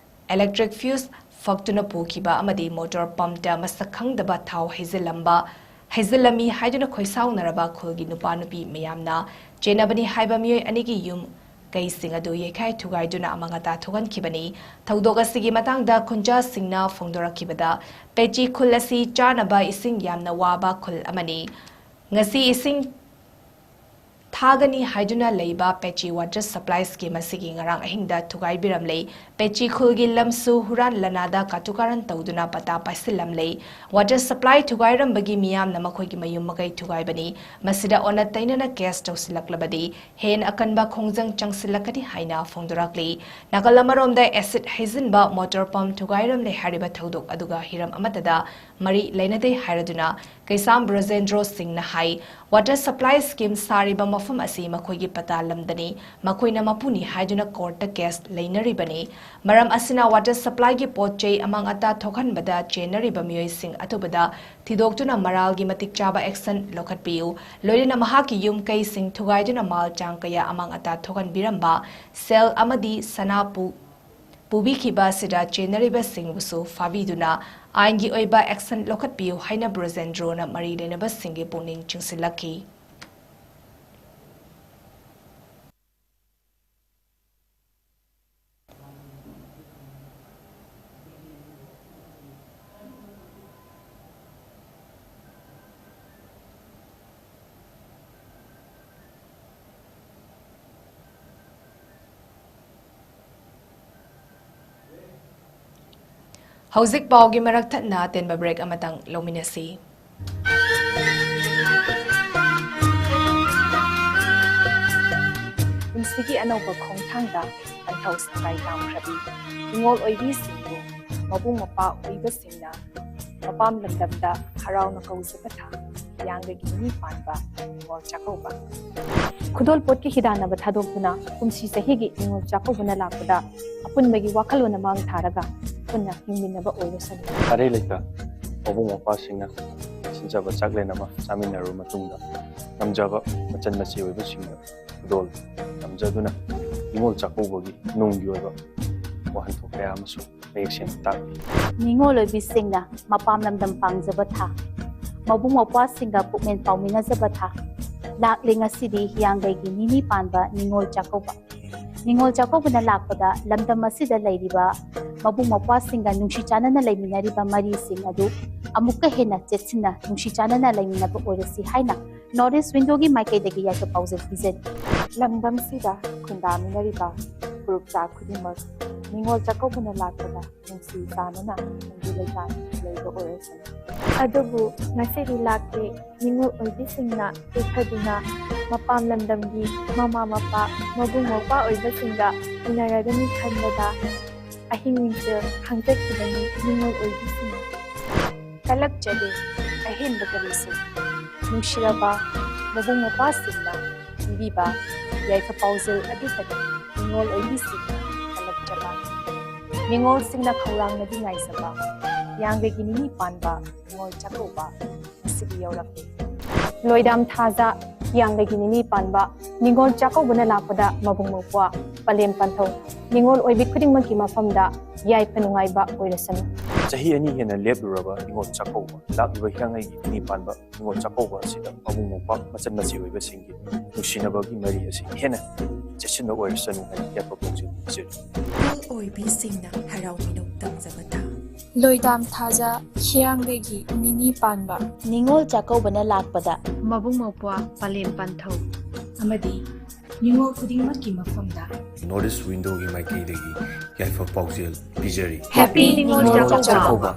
electric fuse ꯐꯛꯇꯨꯅ ꯄꯨꯈꯤꯕ ꯑꯃꯗꯤ motor pumpꯇ ꯃꯁꯛ ꯈꯪꯗꯕ ꯊꯥꯎ ꯍꯩꯖꯤꯜꯂꯝꯕ, ꯍꯩꯖꯤꯜꯂꯝꯃꯤ ꯍꯥꯏꯗꯨꯅ ꯈꯣꯏꯁꯥꯎꯅꯔꯕ ꯈꯨꯜꯒꯤ ꯅꯨꯄꯥ ꯅꯨꯄꯤ ꯃꯌꯥꯝꯅ ꯆꯦꯟꯅꯕꯅꯤ ꯍꯥꯏꯕ ꯃꯤꯑꯣꯏ ꯑꯅꯤꯒꯤ ꯌꯨꯝ ꯀꯩꯁꯤꯡ ꯑꯗꯨ ꯌꯩꯈꯥꯏ ꯊꯨꯒꯥꯏꯗꯨꯅ ꯑꯃꯥꯡ ꯑꯇꯥ ꯊꯣꯛꯍꯟꯈꯤꯕꯅꯤ꯫ ꯊꯧꯗꯣꯛ ꯑꯁꯤꯒꯤ ꯃꯇꯥꯡꯗ ꯈꯨꯟꯖꯥꯁꯤꯡꯅ ꯐꯣꯡꯗꯣꯔꯛꯈꯤꯕꯗ, ꯄꯦꯆꯤ ꯈꯨꯜ ꯑꯁꯤ ꯆꯥꯅꯕ ꯏꯁꯤꯡ ꯌꯥꯝꯅ ꯋꯥꯕ ꯈꯨꯜ ꯑꯃꯅꯤ꯫ ꯉꯁꯤ ꯏꯁꯤꯡ ꯊꯥꯒꯅꯤ ꯍꯥꯏꯗꯨꯅ ꯂꯩꯕ ꯄꯦꯆꯤ water supply scheme ꯑꯁꯤꯒꯤ ꯉꯔꯥꯡ ꯑꯍꯤꯡꯗ ꯊꯨꯒꯥꯏꯕꯤꯔꯝꯂꯦ꯫ ꯄꯦꯆꯤ ꯈꯨꯜꯒꯤ ꯂꯝꯁꯨ ꯍꯨꯔꯥꯟ ꯂꯅꯥꯗ ꯀꯥꯇꯨ ꯀꯥꯔꯟ ꯇꯧꯗꯨꯅ ꯄꯇꯥ ꯄꯥꯏꯁꯤꯜꯂꯝꯂꯦ꯫ Water supply ꯊꯨꯒꯥꯏꯔꯝꯕꯒꯤ ꯃꯤꯌꯥꯝꯅ ꯃꯈꯣꯏꯒꯤ ꯃꯌꯨꯝ ꯃꯀꯩ ꯊꯨꯒꯥꯏꯕꯅꯤ꯫ ꯃꯁꯤꯗ ꯑꯣꯟꯅ ꯇꯩꯅꯅ case ꯇꯧꯁꯤꯜꯂꯛꯂꯕꯗꯤ ꯍꯦꯟꯅ ꯑꯀꯟꯕ ꯈꯣꯡꯖꯪ ꯆꯪꯁꯤꯜꯂꯛꯀꯅꯤ ꯍꯥꯏꯅ ꯐꯣꯡꯗꯣꯔꯛꯂꯤ꯫ ꯅꯥꯀꯜ ꯑꯃꯔꯣꯝꯗ acid ꯍꯩꯖꯤꯟꯕ motor pump ꯊꯨꯒꯥꯏꯔꯝꯂꯦ ꯍꯥꯏꯔꯤꯕ ꯊꯧꯗꯣꯛ ꯑꯗꯨꯒ ꯍꯤꯔꯝ ꯑꯃꯠꯇꯗ ꯃꯔꯤ ꯂꯩꯅꯗꯦ ꯍꯥꯏꯔꯗꯨꯅ ꯀꯩꯁꯥꯝ ꯕ꯭ꯔꯖꯦꯟꯗ꯭ꯔꯣ ꯁꯤꯡꯅ ꯍꯥꯏ, water supply scheme ꯁꯥꯔꯤꯕ ꯃꯐꯝ ꯑꯁꯤ ꯃꯈꯣꯏꯒꯤ ꯄꯇꯥ ꯂꯝꯗꯅꯤ, ꯃꯈꯣꯏꯅ ꯃꯄꯨꯅꯤ ꯍꯥꯏꯗꯨꯅ courtꯇ case ꯂꯩꯅꯔꯤꯕꯅꯤ꯫ ꯃꯔꯝ ꯑꯁꯤꯅ water supplyꯒꯤ ꯄꯣꯠ ꯆꯩ ꯑꯃꯥꯡ ꯑꯇꯥ ꯊꯣꯛꯍꯟꯕꯗ ꯆꯦꯟꯅꯔꯤꯕ ꯃꯤꯑꯣꯏꯁꯤꯡ ꯑꯊꯨꯕꯗ ꯊꯤꯗꯣꯛꯇꯨꯅ ꯃꯔꯥꯜꯒꯤ ꯃꯇꯤꯛ ꯆꯥꯕ action ꯂꯧꯈꯠꯄꯤꯌꯨ꯫ ꯂꯣꯏꯅꯅ ꯃꯍꯥꯛꯀꯤ ꯌꯨꯝ ꯀꯩꯁꯤꯡ ꯊꯨꯒꯥꯏꯗꯨꯅ ꯃꯥꯜ ꯆꯥꯡ ꯀꯌꯥ ꯑꯃꯥꯡ ꯑꯇꯥ ꯊꯣꯛꯍꯟꯕꯤꯔꯝꯕ ꯁꯦꯜ ꯑꯃꯗꯤ ꯁꯅꯥ ꯄꯨ-, ꯄꯨꯕꯤꯈꯤꯕ ꯑꯁꯤꯗ ꯆꯦꯟꯅꯔꯤꯕꯁꯤꯡꯕꯨꯁꯨ ꯐꯥꯕꯤꯗꯨꯅ ꯑꯥꯏꯟꯒꯤ ꯑꯣꯏꯕ action ꯂꯧꯈꯠꯄꯤꯌꯨ ꯍꯥꯏꯅ ꯕ꯭ꯔꯖꯦꯟꯗ꯭ꯔꯣꯅ ꯃꯔꯤ ꯂꯩꯅꯕꯁꯤꯡꯒꯤ ꯄꯨꯛꯅꯤꯡ ꯆꯤꯡꯁꯤꯜꯂꯛꯈꯤ꯫ ꯍꯧꯖꯤꯛ ꯄꯥꯎꯒꯤ ꯃꯔꯛ ꯊꯠꯅ ꯑꯇꯦꯟꯕ break ꯑꯃꯇꯪ ꯂꯧꯃꯤꯟꯅꯁꯤ꯫ ꯄꯨꯟꯁꯤꯒꯤ ꯑꯅꯧꯕ ꯈꯣꯡꯊꯥꯡꯗ ꯄꯟꯊꯧ ꯁꯪꯒꯥꯏ ꯇꯥꯝꯈ꯭ꯔꯕꯤ ꯅꯤꯉꯣꯜ ꯑꯣꯏꯕꯤꯁꯤꯡꯕꯨ ꯃꯕꯨꯡ ꯃꯧꯄ꯭ꯋꯥ ꯑꯣꯏꯕꯁꯤꯡꯅ ꯃꯄꯥꯝ ꯂꯝꯗꯝꯗ ꯍꯔꯥꯎꯅ ꯀꯧꯖꯕ ꯊꯥ ꯍꯤꯌꯥꯡꯒꯩꯒꯤ ꯅꯤꯅꯤ ꯄꯥꯟꯕ ꯅꯤꯉꯣꯜ ꯆꯥꯛꯀꯧꯕ꯫ ꯈꯨꯗꯣꯜꯄꯣꯠꯀꯤ ꯍꯤꯗꯥꯟꯅꯕ ꯊꯥꯗꯣꯛꯇꯨꯅ ꯀꯨꯝꯁꯤ ꯆꯍꯤꯒꯤ ꯅꯤꯉꯣꯜ ꯆꯥꯛꯀꯧꯕꯅ ꯂꯥꯛꯄꯗ ꯑꯄꯨꯟꯕꯒꯤ ꯋꯥꯈꯜꯂꯣꯟ ꯑꯃ ꯊꯥꯔꯒ ꯄꯨꯟꯅ ꯍꯤꯡꯃꯤꯟꯅꯕ ꯑꯣꯏꯔꯁꯅꯨ꯫ ꯑꯔꯩ ꯂꯩꯇ ꯃꯕꯨꯡ ꯃꯧꯄ꯭ꯋꯥꯁꯤꯡꯅ ꯁꯤꯟꯖꯕ ꯆꯥꯛꯂꯦꯟ ꯑꯃ ꯆꯥꯃꯤꯟꯅꯔꯕ ꯃꯇꯨꯡꯗ, ꯉꯝꯖꯕ ꯃꯆꯟ ꯃꯆꯦ ꯑꯣꯏꯕꯁꯤꯡꯗ ꯈꯨꯗꯣꯜ ꯇꯝꯖꯗꯨꯅ ꯅꯤꯉꯣꯜ ꯆꯥꯛꯀꯧꯕꯒꯤ ꯅꯨꯡꯒꯤ ꯑꯣꯏꯕ ꯋꯥꯍꯟꯊꯣꯛ ꯀꯌꯥ ꯑꯃꯁꯨ ꯃꯌꯦꯛ ꯁꯦꯡꯅ ꯇꯥꯛꯂꯤ꯫ ꯅꯤꯉꯣꯜ ꯑꯣꯏꯕꯤꯁꯤꯡꯅ ꯃꯄꯥꯝ ꯂꯝꯗꯝ ꯄꯥꯡꯖꯕ ꯊꯥ, ꯃꯕꯨꯡ ꯃꯧꯄ꯭ꯋꯥꯁꯤꯡꯒ ꯄꯨꯛꯃꯦꯟ ꯄꯥꯎꯃꯤꯟꯅꯖꯕ ꯊꯥ, ꯂꯥꯛꯂꯤ ꯉꯁꯤꯗꯤ ꯍꯤꯌꯥꯡꯒꯩꯒꯤ ꯅꯤꯅꯤ ꯄꯥꯟꯕ ꯅꯤꯉꯣꯜ ꯆꯥꯛꯀꯧꯕ꯫ ꯅꯤꯉꯣꯜ ꯆꯥꯛꯀꯧꯕꯅ ꯂꯥꯛꯄꯗ ꯂꯝꯗꯝ ꯑꯁꯤꯗ ꯂꯩꯔꯤꯕ ꯃꯕꯨꯡ ꯃꯧꯄ꯭ꯋꯥꯁꯤꯡꯒ ꯅꯨꯡꯁꯤ ꯆꯥꯟꯅꯅ ꯂꯩꯃꯤꯟꯅꯔꯤꯕ ꯃꯔꯤꯁꯤꯡ ꯑꯗꯨ ꯑꯃꯨꯛꯀ ꯍꯦꯟꯅ ꯆꯦꯠꯁꯤꯟꯅ ꯅꯨꯡꯁꯤ ꯆꯥꯟꯅꯅ ꯂꯩꯃꯤꯟꯅꯕ ꯑꯣꯏꯔꯁꯤ ꯍꯥꯏꯅ North East Window ꯒꯤ ꯃꯥꯏꯀꯩꯗꯒꯤ ꯌꯥꯏꯐ ꯄꯥꯎꯖꯦꯜ ꯄꯤꯖꯔꯤ꯫ ꯂꯝꯗꯝꯁꯤꯗ ꯈꯨꯟꯗꯥꯃꯤꯟꯅꯔꯤꯕ ꯐꯨꯔꯨꯞ ꯆꯥ ꯈꯨꯗꯤꯡꯃꯛ ꯅꯤꯉꯣꯜ ꯆꯥꯛꯀꯧꯕꯅ ꯂꯥꯛꯄꯗ ꯅꯨꯡꯁꯤ ꯆꯥꯟꯅꯅ ꯈꯨꯟꯗꯨ ꯂꯩꯇꯥꯅ ꯂꯩꯕ ꯑꯣꯏꯔꯁꯅꯨ꯫ ꯑꯗꯨꯕꯨ ꯉꯁꯤꯗꯤ ꯂꯥꯛꯇꯦ꯫ ꯅꯤꯉꯣꯜ ꯑꯣꯏꯕꯤꯁꯤꯡꯅ ꯇꯦꯛꯊꯗꯨꯅ ꯃꯄꯥꯝ ꯂꯝꯗꯝꯒꯤ ꯃꯃꯥ ꯃꯄꯥ, ꯃꯕꯨꯡ ꯃꯧꯄ꯭ꯋꯥ ꯑꯣꯏꯕꯁꯤꯡꯒ ꯎꯅꯔꯒꯅꯤ ꯈꯟꯕꯗ ꯑꯍꯤꯡ ꯅꯨꯡꯊꯤꯜ ꯈꯪꯖꯈꯤꯕꯅꯤ ꯅꯤꯉꯣꯜ ꯑꯣꯏꯕꯤꯁꯤꯡꯅ꯫ ꯀꯜꯂꯛꯆꯗꯦ ꯑꯍꯦꯟꯕ ꯀꯔꯤꯁꯨ꯫ ꯅꯨꯡꯁꯤꯔꯕ ꯃꯕꯨꯡ ꯃꯧꯄ꯭ꯋꯥꯁꯤꯡꯅ ꯄꯤꯕꯤꯕ ꯌꯥꯏꯐ ꯄꯥꯎꯖꯦꯜ ꯑꯗꯨꯇꯅꯤ ꯅꯤꯉꯣꯜ ꯑꯣꯏꯕꯤꯁꯤꯡꯅ ꯀꯜꯂꯛꯆꯕ꯫ ꯅꯤꯉꯣꯜꯁꯤꯡꯅ ꯈꯧꯔꯥꯡꯅꯗꯤ ꯉꯥꯏꯖꯕ ꯍꯤꯌꯥꯡꯒꯩꯒꯤ ꯅꯤꯅꯤ ꯄꯥꯟꯕ ꯅꯤꯉꯣꯜ ꯆꯥꯛꯀꯧꯕ ꯉꯁꯤꯗꯤ ꯌꯧꯔꯛꯂꯦ꯫ ꯂꯣꯏꯗꯥꯝ ꯊꯥꯖ ꯍꯤꯌꯥꯡꯒꯩꯒꯤ ꯅꯤꯅꯤ ꯄꯥꯟꯕ ꯅꯤꯉꯣꯜ ꯆꯥꯛꯀꯧꯕꯅ ꯂꯥꯛꯄꯗ ꯃꯕꯨꯡ ꯃꯧꯄ꯭ꯋꯥ ꯄꯂꯦꯝ ꯄꯥꯟꯊꯧ꯫ ꯅꯤꯉꯣꯜ ꯑꯣꯏꯕꯤ ꯈꯨꯗꯤꯡꯃꯛꯀꯤ ꯃꯐꯝꯗ ꯌꯥꯏꯐ ꯅꯨꯡꯉꯥꯏꯕ ꯑꯣꯏꯔꯁꯅꯨ꯫ ꯆꯍꯤ ꯑꯅꯤ ꯍꯦꯟꯅ ꯂꯦꯞꯂꯨꯔꯕ ꯅꯤꯉꯣꯜ ꯆꯥꯛꯀꯧꯕ, ꯂꯥꯛꯂꯤꯕ ꯍꯤꯌꯥꯡꯒꯩꯒꯤ ꯅꯤꯅꯤ ꯄꯥꯟꯕ ꯅꯤꯉꯣꯜ ꯆꯥꯛꯀꯧꯕ ꯑꯁꯤꯗ ꯃꯕꯨꯡ ꯃꯧꯄ꯭ꯋꯥ ꯃꯆꯟ ꯃꯆꯦ ꯑꯣꯏꯕꯁꯤꯡꯒꯤ ꯅꯨꯡꯁꯤꯅꯕꯒꯤ ꯃꯔꯤ ꯑꯁꯤ ꯍꯦꯟꯅ ꯆꯦꯠꯁꯤꯟꯕ ꯑꯣꯏꯔꯁꯅꯨ ꯍꯥꯏꯅ ꯌꯥꯏꯐ ꯄꯥꯎꯖꯦꯜ ꯄꯤꯖꯔꯤ꯫ ꯅꯤꯉꯣꯜ ꯑꯣꯏꯕꯤꯁꯤꯡꯅ ꯍꯔꯥꯎ ꯃꯤꯅꯣꯛ ꯇꯝꯖꯕ ꯊꯥ꯫ ꯂꯣꯏꯗꯥꯝ ꯊꯥꯖ ꯍꯤꯌꯥꯡꯒꯩꯒꯤ ꯅꯤꯅꯤ ꯄꯥꯟꯕ꯫ ꯅꯤꯉꯣꯜ ꯆꯥꯛꯀꯧꯕꯅ ꯂꯥꯛꯄꯗ ꯃꯕꯨꯡ ꯃꯧꯄ꯭ꯋꯥ ꯄꯂꯦꯝ ꯄꯥꯟꯊꯧ꯫ ꯑꯃꯗꯤ ꯅꯤꯉꯣꯜ ꯈꯨꯗꯤꯡꯃꯛꯀꯤ ꯃꯐꯝꯗ North East Window ꯒꯤ ꯃꯥꯏꯀꯩꯗꯒꯤ ꯌꯥꯏꯐ ꯄꯥꯎꯖꯦꯜ ꯄꯤꯖꯔꯤ꯫ Happy ꯅꯤꯉꯣꯜ ꯆꯥꯛꯀꯧꯕ꯫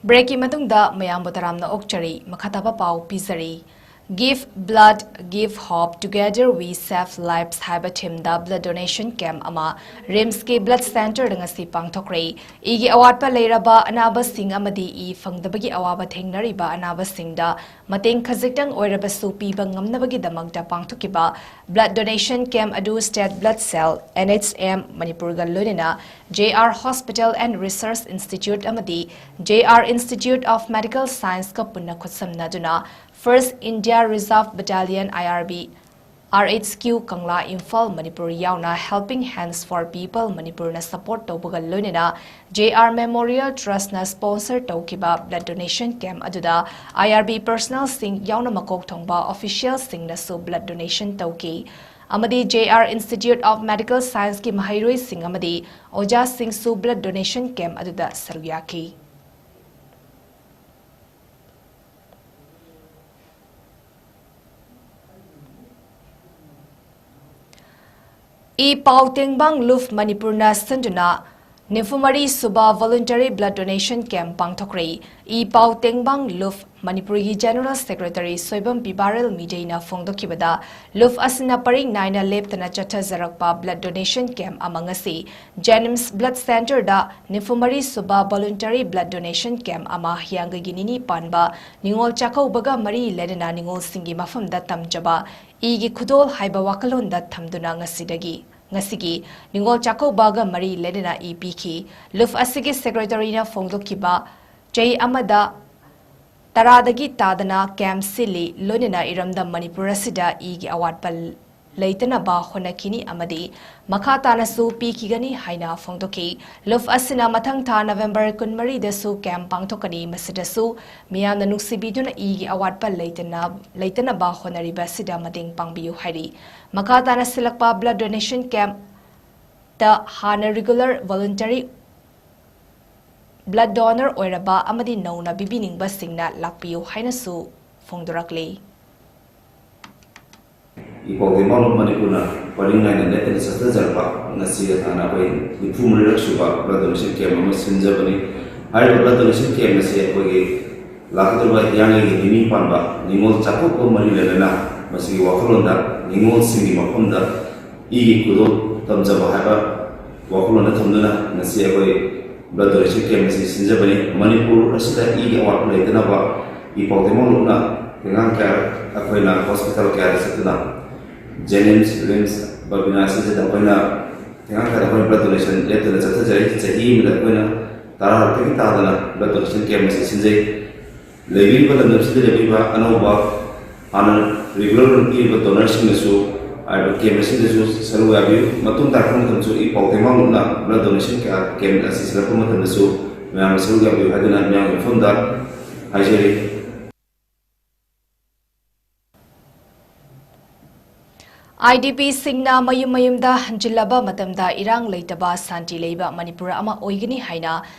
ꯕ꯭ꯔꯦꯛꯀꯤ ꯃꯇꯨꯡꯗ ꯃꯌꯥꯝꯕꯨ ꯇꯔꯥꯝꯅ ꯑꯣꯛꯆꯔꯤ꯫ ꯃꯈꯥ ꯇꯥꯕ ꯄꯥꯎ ꯄꯤꯖꯔꯤ꯫ Give blood, give hope, together we save lives ꯍꯥꯏꯕ ꯊꯤꯝꯗ ꯕ꯭ꯂꯗ ꯗꯣꯅꯦꯁꯟ ꯀꯦꯝꯞ ꯑꯃ ꯔꯤꯝꯁꯀꯤ ꯕ꯭ꯂꯗ ꯁꯦꯟꯇꯔꯗ ꯉꯁꯤ ꯄꯥꯡꯊꯣꯛꯈ꯭ꯔꯦ꯫ ꯏꯒꯤ ꯑꯋꯥꯠꯄ ꯂꯩꯔꯕ ꯑꯅꯥꯕꯁꯤꯡ ꯑꯃꯗꯤ ꯏ ꯐꯪꯗꯕꯒꯤ ꯑꯋꯥꯕ ꯊꯦꯡꯅꯔꯤꯕ ꯑꯅꯥꯕꯁꯤꯡꯗ ꯃꯇꯦꯡ ꯈꯖꯤꯛꯇꯪ ꯑꯣꯏꯔꯕꯁꯨ ꯄꯤꯕ ꯉꯝꯅꯕꯒꯤꯗꯃꯛꯇ ꯄꯥꯡꯊꯣꯛꯈꯤꯕ ꯕ꯭ꯂꯗ ꯗꯣꯅꯦꯁꯟ ꯀꯦꯝꯞ ꯑꯗꯨ state blood cell, N H M, ꯃꯅꯤꯄꯨꯔꯒ ꯂꯣꯏꯅꯅ J R hospital and research institute ꯑꯃꯗꯤ J R institute of medical ꯁꯥꯏꯟꯁꯀ ꯄꯨꯟꯅ ꯈꯨꯠꯁꯝꯅꯗꯨꯅ First India Reserve Battalion, I R B, R H Q, ꯀꯪꯂꯥ, ꯏꯝꯐꯥꯜ, ꯃꯅꯤꯄꯨꯔ ꯌꯥꯎꯅ Helping Hands for People ꯃꯅꯤꯄꯨꯔꯅ support ꯇꯧꯕꯒ ꯂꯣꯏꯅꯅ ꯖꯦ ꯑꯥꯔ ꯃꯦꯃꯣꯔꯤꯌꯦꯜ ꯇ꯭ꯔꯁꯅ ꯁ꯭ꯄꯣꯟꯁꯔ ꯇꯧꯈꯤꯕ ꯕ꯭ꯂꯗ ꯗꯣꯅꯦꯁꯟ ꯀꯦꯝꯞ ꯑꯗꯨꯗ ꯑꯥꯏ ꯑꯥꯔ ꯕꯤ ꯄꯔꯁꯅꯦꯜꯁꯤꯡ ꯌꯥꯎꯅ ꯃꯀꯣꯛ ꯊꯣꯡꯕ ꯑꯣꯐꯤꯁꯤꯌꯦꯜꯁꯤꯡꯅꯁꯨ ꯕ꯭ꯂꯗ ꯗꯣꯅꯦꯁꯟ ꯇꯧꯈꯤ ꯑꯃꯗꯤ J R institute of medical ꯁꯥꯏꯟꯁꯀꯤ ꯃꯍꯩꯔꯣꯏꯁꯤꯡ ꯑꯃꯗꯤ ꯑꯣꯖꯥꯁꯤꯡꯁꯨ ꯕ꯭ꯂꯗ ꯗꯣꯅꯦꯁꯟ ꯀꯦꯝꯞ ꯑꯗꯨꯗ ꯁꯔꯨꯛ ꯌꯥꯈꯤ꯫ ꯏ ꯄꯥꯎ ꯇꯦꯡꯕꯥꯡ ꯂꯨꯞ ꯃꯅꯤꯄꯨꯔꯅ ꯁꯤꯟꯗꯨꯅ ꯅꯤꯐꯨꯃꯔꯤ ꯁꯨꯕ voluntary blood donation camp ꯄꯥꯡꯊꯣꯛꯈ꯭ꯔꯦ꯫ E ꯄꯥꯎ ꯇꯦꯡꯕꯥꯡ ꯂꯨꯞ ꯃꯅꯤꯄꯨꯔꯒꯤ ꯖꯦꯅꯔꯦꯜ ꯁꯦꯀ꯭ꯔꯦꯇꯔꯤ ꯁꯣꯏꯕꯝ ꯄꯤꯕꯥꯔꯦꯜ ꯃꯤꯗꯩꯅ ꯐꯣꯡꯗꯣꯛꯈꯤꯕꯗ, ꯂꯨꯞ ꯑꯁꯤꯅ ꯄꯔꯤꯡ ꯅꯥꯏꯅ ꯂꯦꯞꯇꯅ ꯆꯠꯊꯖꯔꯛꯄ ꯕ꯭ꯂꯗ ꯗꯣꯅꯦꯁꯟ ꯀꯦꯝꯞ ꯑꯃ ꯉꯁꯤ ꯖꯦꯅꯤꯝꯁ ꯕ꯭ꯂꯗ ꯁꯦꯟꯇꯔꯗ ꯅꯤꯐꯨꯃꯔꯤ ꯁꯨꯕ ꯚꯣꯂꯨꯟꯇꯔꯤ ꯕ꯭ꯂꯗ ꯗꯣꯅꯦꯁꯟ ꯀꯦꯝꯞ ꯑꯃ ꯍꯤꯌꯥꯡꯒꯩꯒꯤ ꯅꯤꯅꯤ ꯄꯥꯟꯕ ꯅꯤꯉꯣꯜ ꯆꯥꯛꯀꯧꯕꯒ ꯃꯔꯤ ꯂꯩꯅꯅ ꯅꯤꯉꯣꯜꯁꯤꯡꯒꯤ ꯃꯐꯝꯗ ꯇꯝꯖꯕ ꯏꯒꯤ ꯈꯨꯗꯣꯜ ꯍꯥꯏꯕ ꯋꯥꯈꯜꯂꯣꯟꯗ ꯊꯝꯗꯨꯅ ꯉꯁꯤꯗꯒꯤ, ꯉꯁꯤꯒꯤ ꯅꯤꯉꯣꯜ ꯆꯥꯛꯀꯧꯕꯒ ꯃꯔꯤ ꯂꯩꯅꯅ ꯏ ꯄꯤꯈꯤ꯫ ꯂꯨꯞ ꯑꯁꯤꯒꯤ ꯁꯦꯀ꯭ꯔꯦꯇꯔꯤꯅ ꯐꯣꯡꯗꯣꯛꯈꯤꯕ ꯆꯍꯤ ꯑꯃꯗ ꯇꯔꯥꯗꯒꯤ ꯇꯥꯗꯅ ꯀꯦꯝꯞ ꯁꯤꯜꯂꯤ꯫ ꯂꯣꯏꯅꯅ ꯏꯔꯝꯗꯝ ꯃꯅꯤꯄꯨꯔ ꯑꯁꯤꯗ ꯏꯒꯤ ꯑꯋꯥꯠꯄ ꯂꯩꯇꯅꯕ ꯍꯣꯠꯅꯈꯤꯅꯤ ꯑꯃꯗꯤ ꯃꯈꯥ ꯇꯥꯅꯁꯨ ꯄꯤꯈꯤꯒꯅꯤ ꯍꯥꯏꯅ ꯐꯣꯡꯗꯣꯛꯈꯤ꯫ ꯂꯨꯞ ꯑꯁꯤꯅ ꯃꯊꯪ ꯊꯥ ꯅꯕꯦꯝꯕꯔ ꯀꯨꯟꯃꯔꯤꯗꯁꯨ ꯀꯦꯝꯞ ꯄꯥꯡꯊꯣꯛꯀꯅꯤ꯫ ꯃꯁꯤꯗꯁꯨ ꯃꯤꯌꯥꯝꯅ ꯅꯨꯡꯁꯤꯕꯤꯗꯨꯅ ꯏꯒꯤ ꯑꯋꯥꯠꯄ ꯂꯩꯇꯅ-, ꯂꯩꯇꯅꯕ ꯍꯣꯠꯅꯔꯤꯕ ꯑꯁꯤꯗ ꯃꯇꯦꯡ ꯄꯥꯡꯕꯤꯌꯨ ꯍꯥꯏꯔꯤ꯫ ꯃꯈꯥ ꯇꯥꯅ ꯁꯤꯜꯂꯛꯄ ꯕ꯭ꯂꯗ ꯗꯣꯅꯦꯁꯟ ꯀꯦꯝꯞꯇ ꯍꯥꯟꯅ ꯔꯤꯒꯨꯂꯔ ꯚꯣꯂꯨꯟꯇꯔꯤ ꯕ꯭ꯂꯗ ꯗꯣꯅꯔ ꯑꯣꯏꯔꯕ ꯑꯃꯗꯤ ꯅꯧꯅ ꯄꯤꯕꯤꯅꯤꯡꯕꯁꯤꯡꯅ ꯂꯥꯛꯄꯤꯌꯨ ꯍꯥꯏꯅꯁꯨ ꯐꯣꯡꯗꯣꯔꯛꯂꯤ꯫ ꯏꯄꯥꯎ ꯇꯦꯡꯕꯥꯡꯂꯨꯞ ꯃꯅꯤꯄꯨꯔꯅ ꯄꯔꯤꯡ ꯅꯥꯏꯅ ꯂꯦꯞꯇꯅ ꯆꯠꯊꯖꯔꯛꯄ ꯉꯁꯤ ꯊꯥꯅ ꯑꯩꯈꯣꯏ ꯅꯤꯐꯨ ꯃꯔꯤꯔꯛ ꯁꯨꯕ ꯕ꯭ꯂꯗ ꯗꯣꯅꯦꯁꯟ ꯀꯦꯝꯞ ꯑꯃ ꯁꯤꯟꯖꯕꯅꯤ꯫ ꯍꯥꯏꯔꯤꯕ ꯕ꯭ꯂꯗ ꯗꯣꯅꯦꯁꯟ ꯀꯦꯝꯞ ꯑꯁꯤ ꯑꯩꯈꯣꯏꯒꯤ ꯂꯥꯛꯀꯗꯧꯔꯤꯕ ꯍꯤꯌꯥꯡꯒꯩꯒꯤ ꯅꯤꯅꯤ ꯄꯥꯟꯕ ꯅꯤꯉꯣꯜ ꯆꯥꯛꯀꯧꯕ ꯃꯔꯤ ꯂꯩꯅꯅ ꯃꯁꯤꯒꯤ ꯋꯥꯈꯜꯂꯣꯟꯗ ꯅꯤꯉꯣꯜꯁꯤꯡꯒꯤ ꯃꯐꯝꯗ ꯏꯒꯤ ꯈꯨꯗꯣꯜ ꯇꯝꯖꯕ ꯍꯥꯏꯕ ꯋꯥꯈꯜꯂꯣꯟꯗ ꯊꯝꯗꯨꯅ ꯉꯁꯤ ꯑꯩꯈꯣꯏ ꯕ꯭ꯂꯗ ꯗꯣꯅꯦꯁꯟ ꯀꯦꯝꯞ ꯑꯁꯤ ꯁꯤꯟꯖꯕꯅꯤ꯫ ꯃꯅꯤꯄꯨꯔ ꯑꯁꯤꯗ ꯏꯒꯤ ꯑꯋꯥꯠꯄ ꯂꯩꯇꯅꯕ ꯏꯄꯥꯎ ꯇꯦꯡꯕꯥꯡꯂꯨꯞꯅ ꯇꯦꯡꯉꯥꯡ ꯀꯌꯥ ꯑꯩꯈꯣꯏꯅ ꯍꯣꯁꯄꯤꯇꯥꯜ ꯀꯌꯥꯗ ꯆꯠꯇꯨꯅ ꯖꯦꯅꯤꯝꯁ, ꯔꯤꯝꯁ, ꯕꯕꯤꯅꯥ ꯑꯁꯤꯗ ꯑꯩꯈꯣꯏꯅ ꯇꯦꯡꯉꯥꯡ ꯀꯌꯥꯗ ꯑꯩꯈꯣꯏꯅ ꯕ꯭ꯂꯗ ꯗꯣꯅꯦꯁꯟ ꯂꯦꯞꯇꯅ ꯆꯠꯊꯖꯔꯤ꯫ ꯆꯍꯤ ꯑꯃꯗ ꯑꯩꯈꯣꯏꯅ ꯇꯔꯥꯔꯛꯇꯒꯤ ꯇꯥꯗꯅ ꯕ꯭ꯂꯗ ꯗꯣꯅꯦꯁꯟ ꯀꯦꯝꯞ ꯑꯁꯤ ꯁꯤꯟꯖꯩ꯫ ꯂꯩꯕꯤꯔꯤꯕ ꯂꯝꯗꯝꯁꯤꯗ ꯂꯩꯕꯤꯕ ꯑꯅꯧꯕ ꯍꯥꯟꯅ ꯔꯤꯒꯨꯂꯔ ꯑꯣꯏꯅ ꯄꯤꯔꯤꯕ ꯗꯣꯅꯔꯁꯤꯡꯅꯁꯨ ꯍꯥꯏꯔꯤꯕ ꯀꯦꯝꯞ ꯑꯁꯤꯗꯁꯨ ꯁꯔꯨꯛ ꯌꯥꯕꯤꯌꯨ꯫ ꯃꯇꯨꯡ ꯇꯥꯔꯛꯄ ꯃꯇꯝꯗꯁꯨ ꯏꯄꯥꯎ ꯇꯦꯡꯕꯥꯡꯂꯨꯞꯅ ꯕ꯭ꯂꯗ ꯗꯣꯅꯦꯁꯟ ꯀꯌꯥ ꯀꯦꯝꯞ ꯑꯁꯤ ꯁꯤꯜꯂꯛꯄ ꯃꯇꯝꯗꯁꯨ ꯃꯌꯥꯝꯅ ꯁꯔꯨꯛ ꯌꯥꯕꯤꯌꯨ ꯍꯥꯏꯗꯨꯅ ꯃꯤꯌꯥꯝꯒꯤ ꯃꯐꯝꯗ ꯍꯥꯏꯖꯔꯤ꯫ IDPꯁꯤꯡꯅ ꯃꯌꯨꯝ ꯃꯌꯨꯝꯗ ꯍꯟꯖꯤꯜꯂꯕ ꯃꯇꯝꯗ ꯏꯔꯥꯡ ꯂꯩꯇꯕ ꯁꯥꯟꯇꯤ ꯂꯩꯕ ꯃꯅꯤꯄꯨꯔ ꯑꯃ ꯑꯣꯏꯒꯅꯤ ꯍꯥꯏꯅ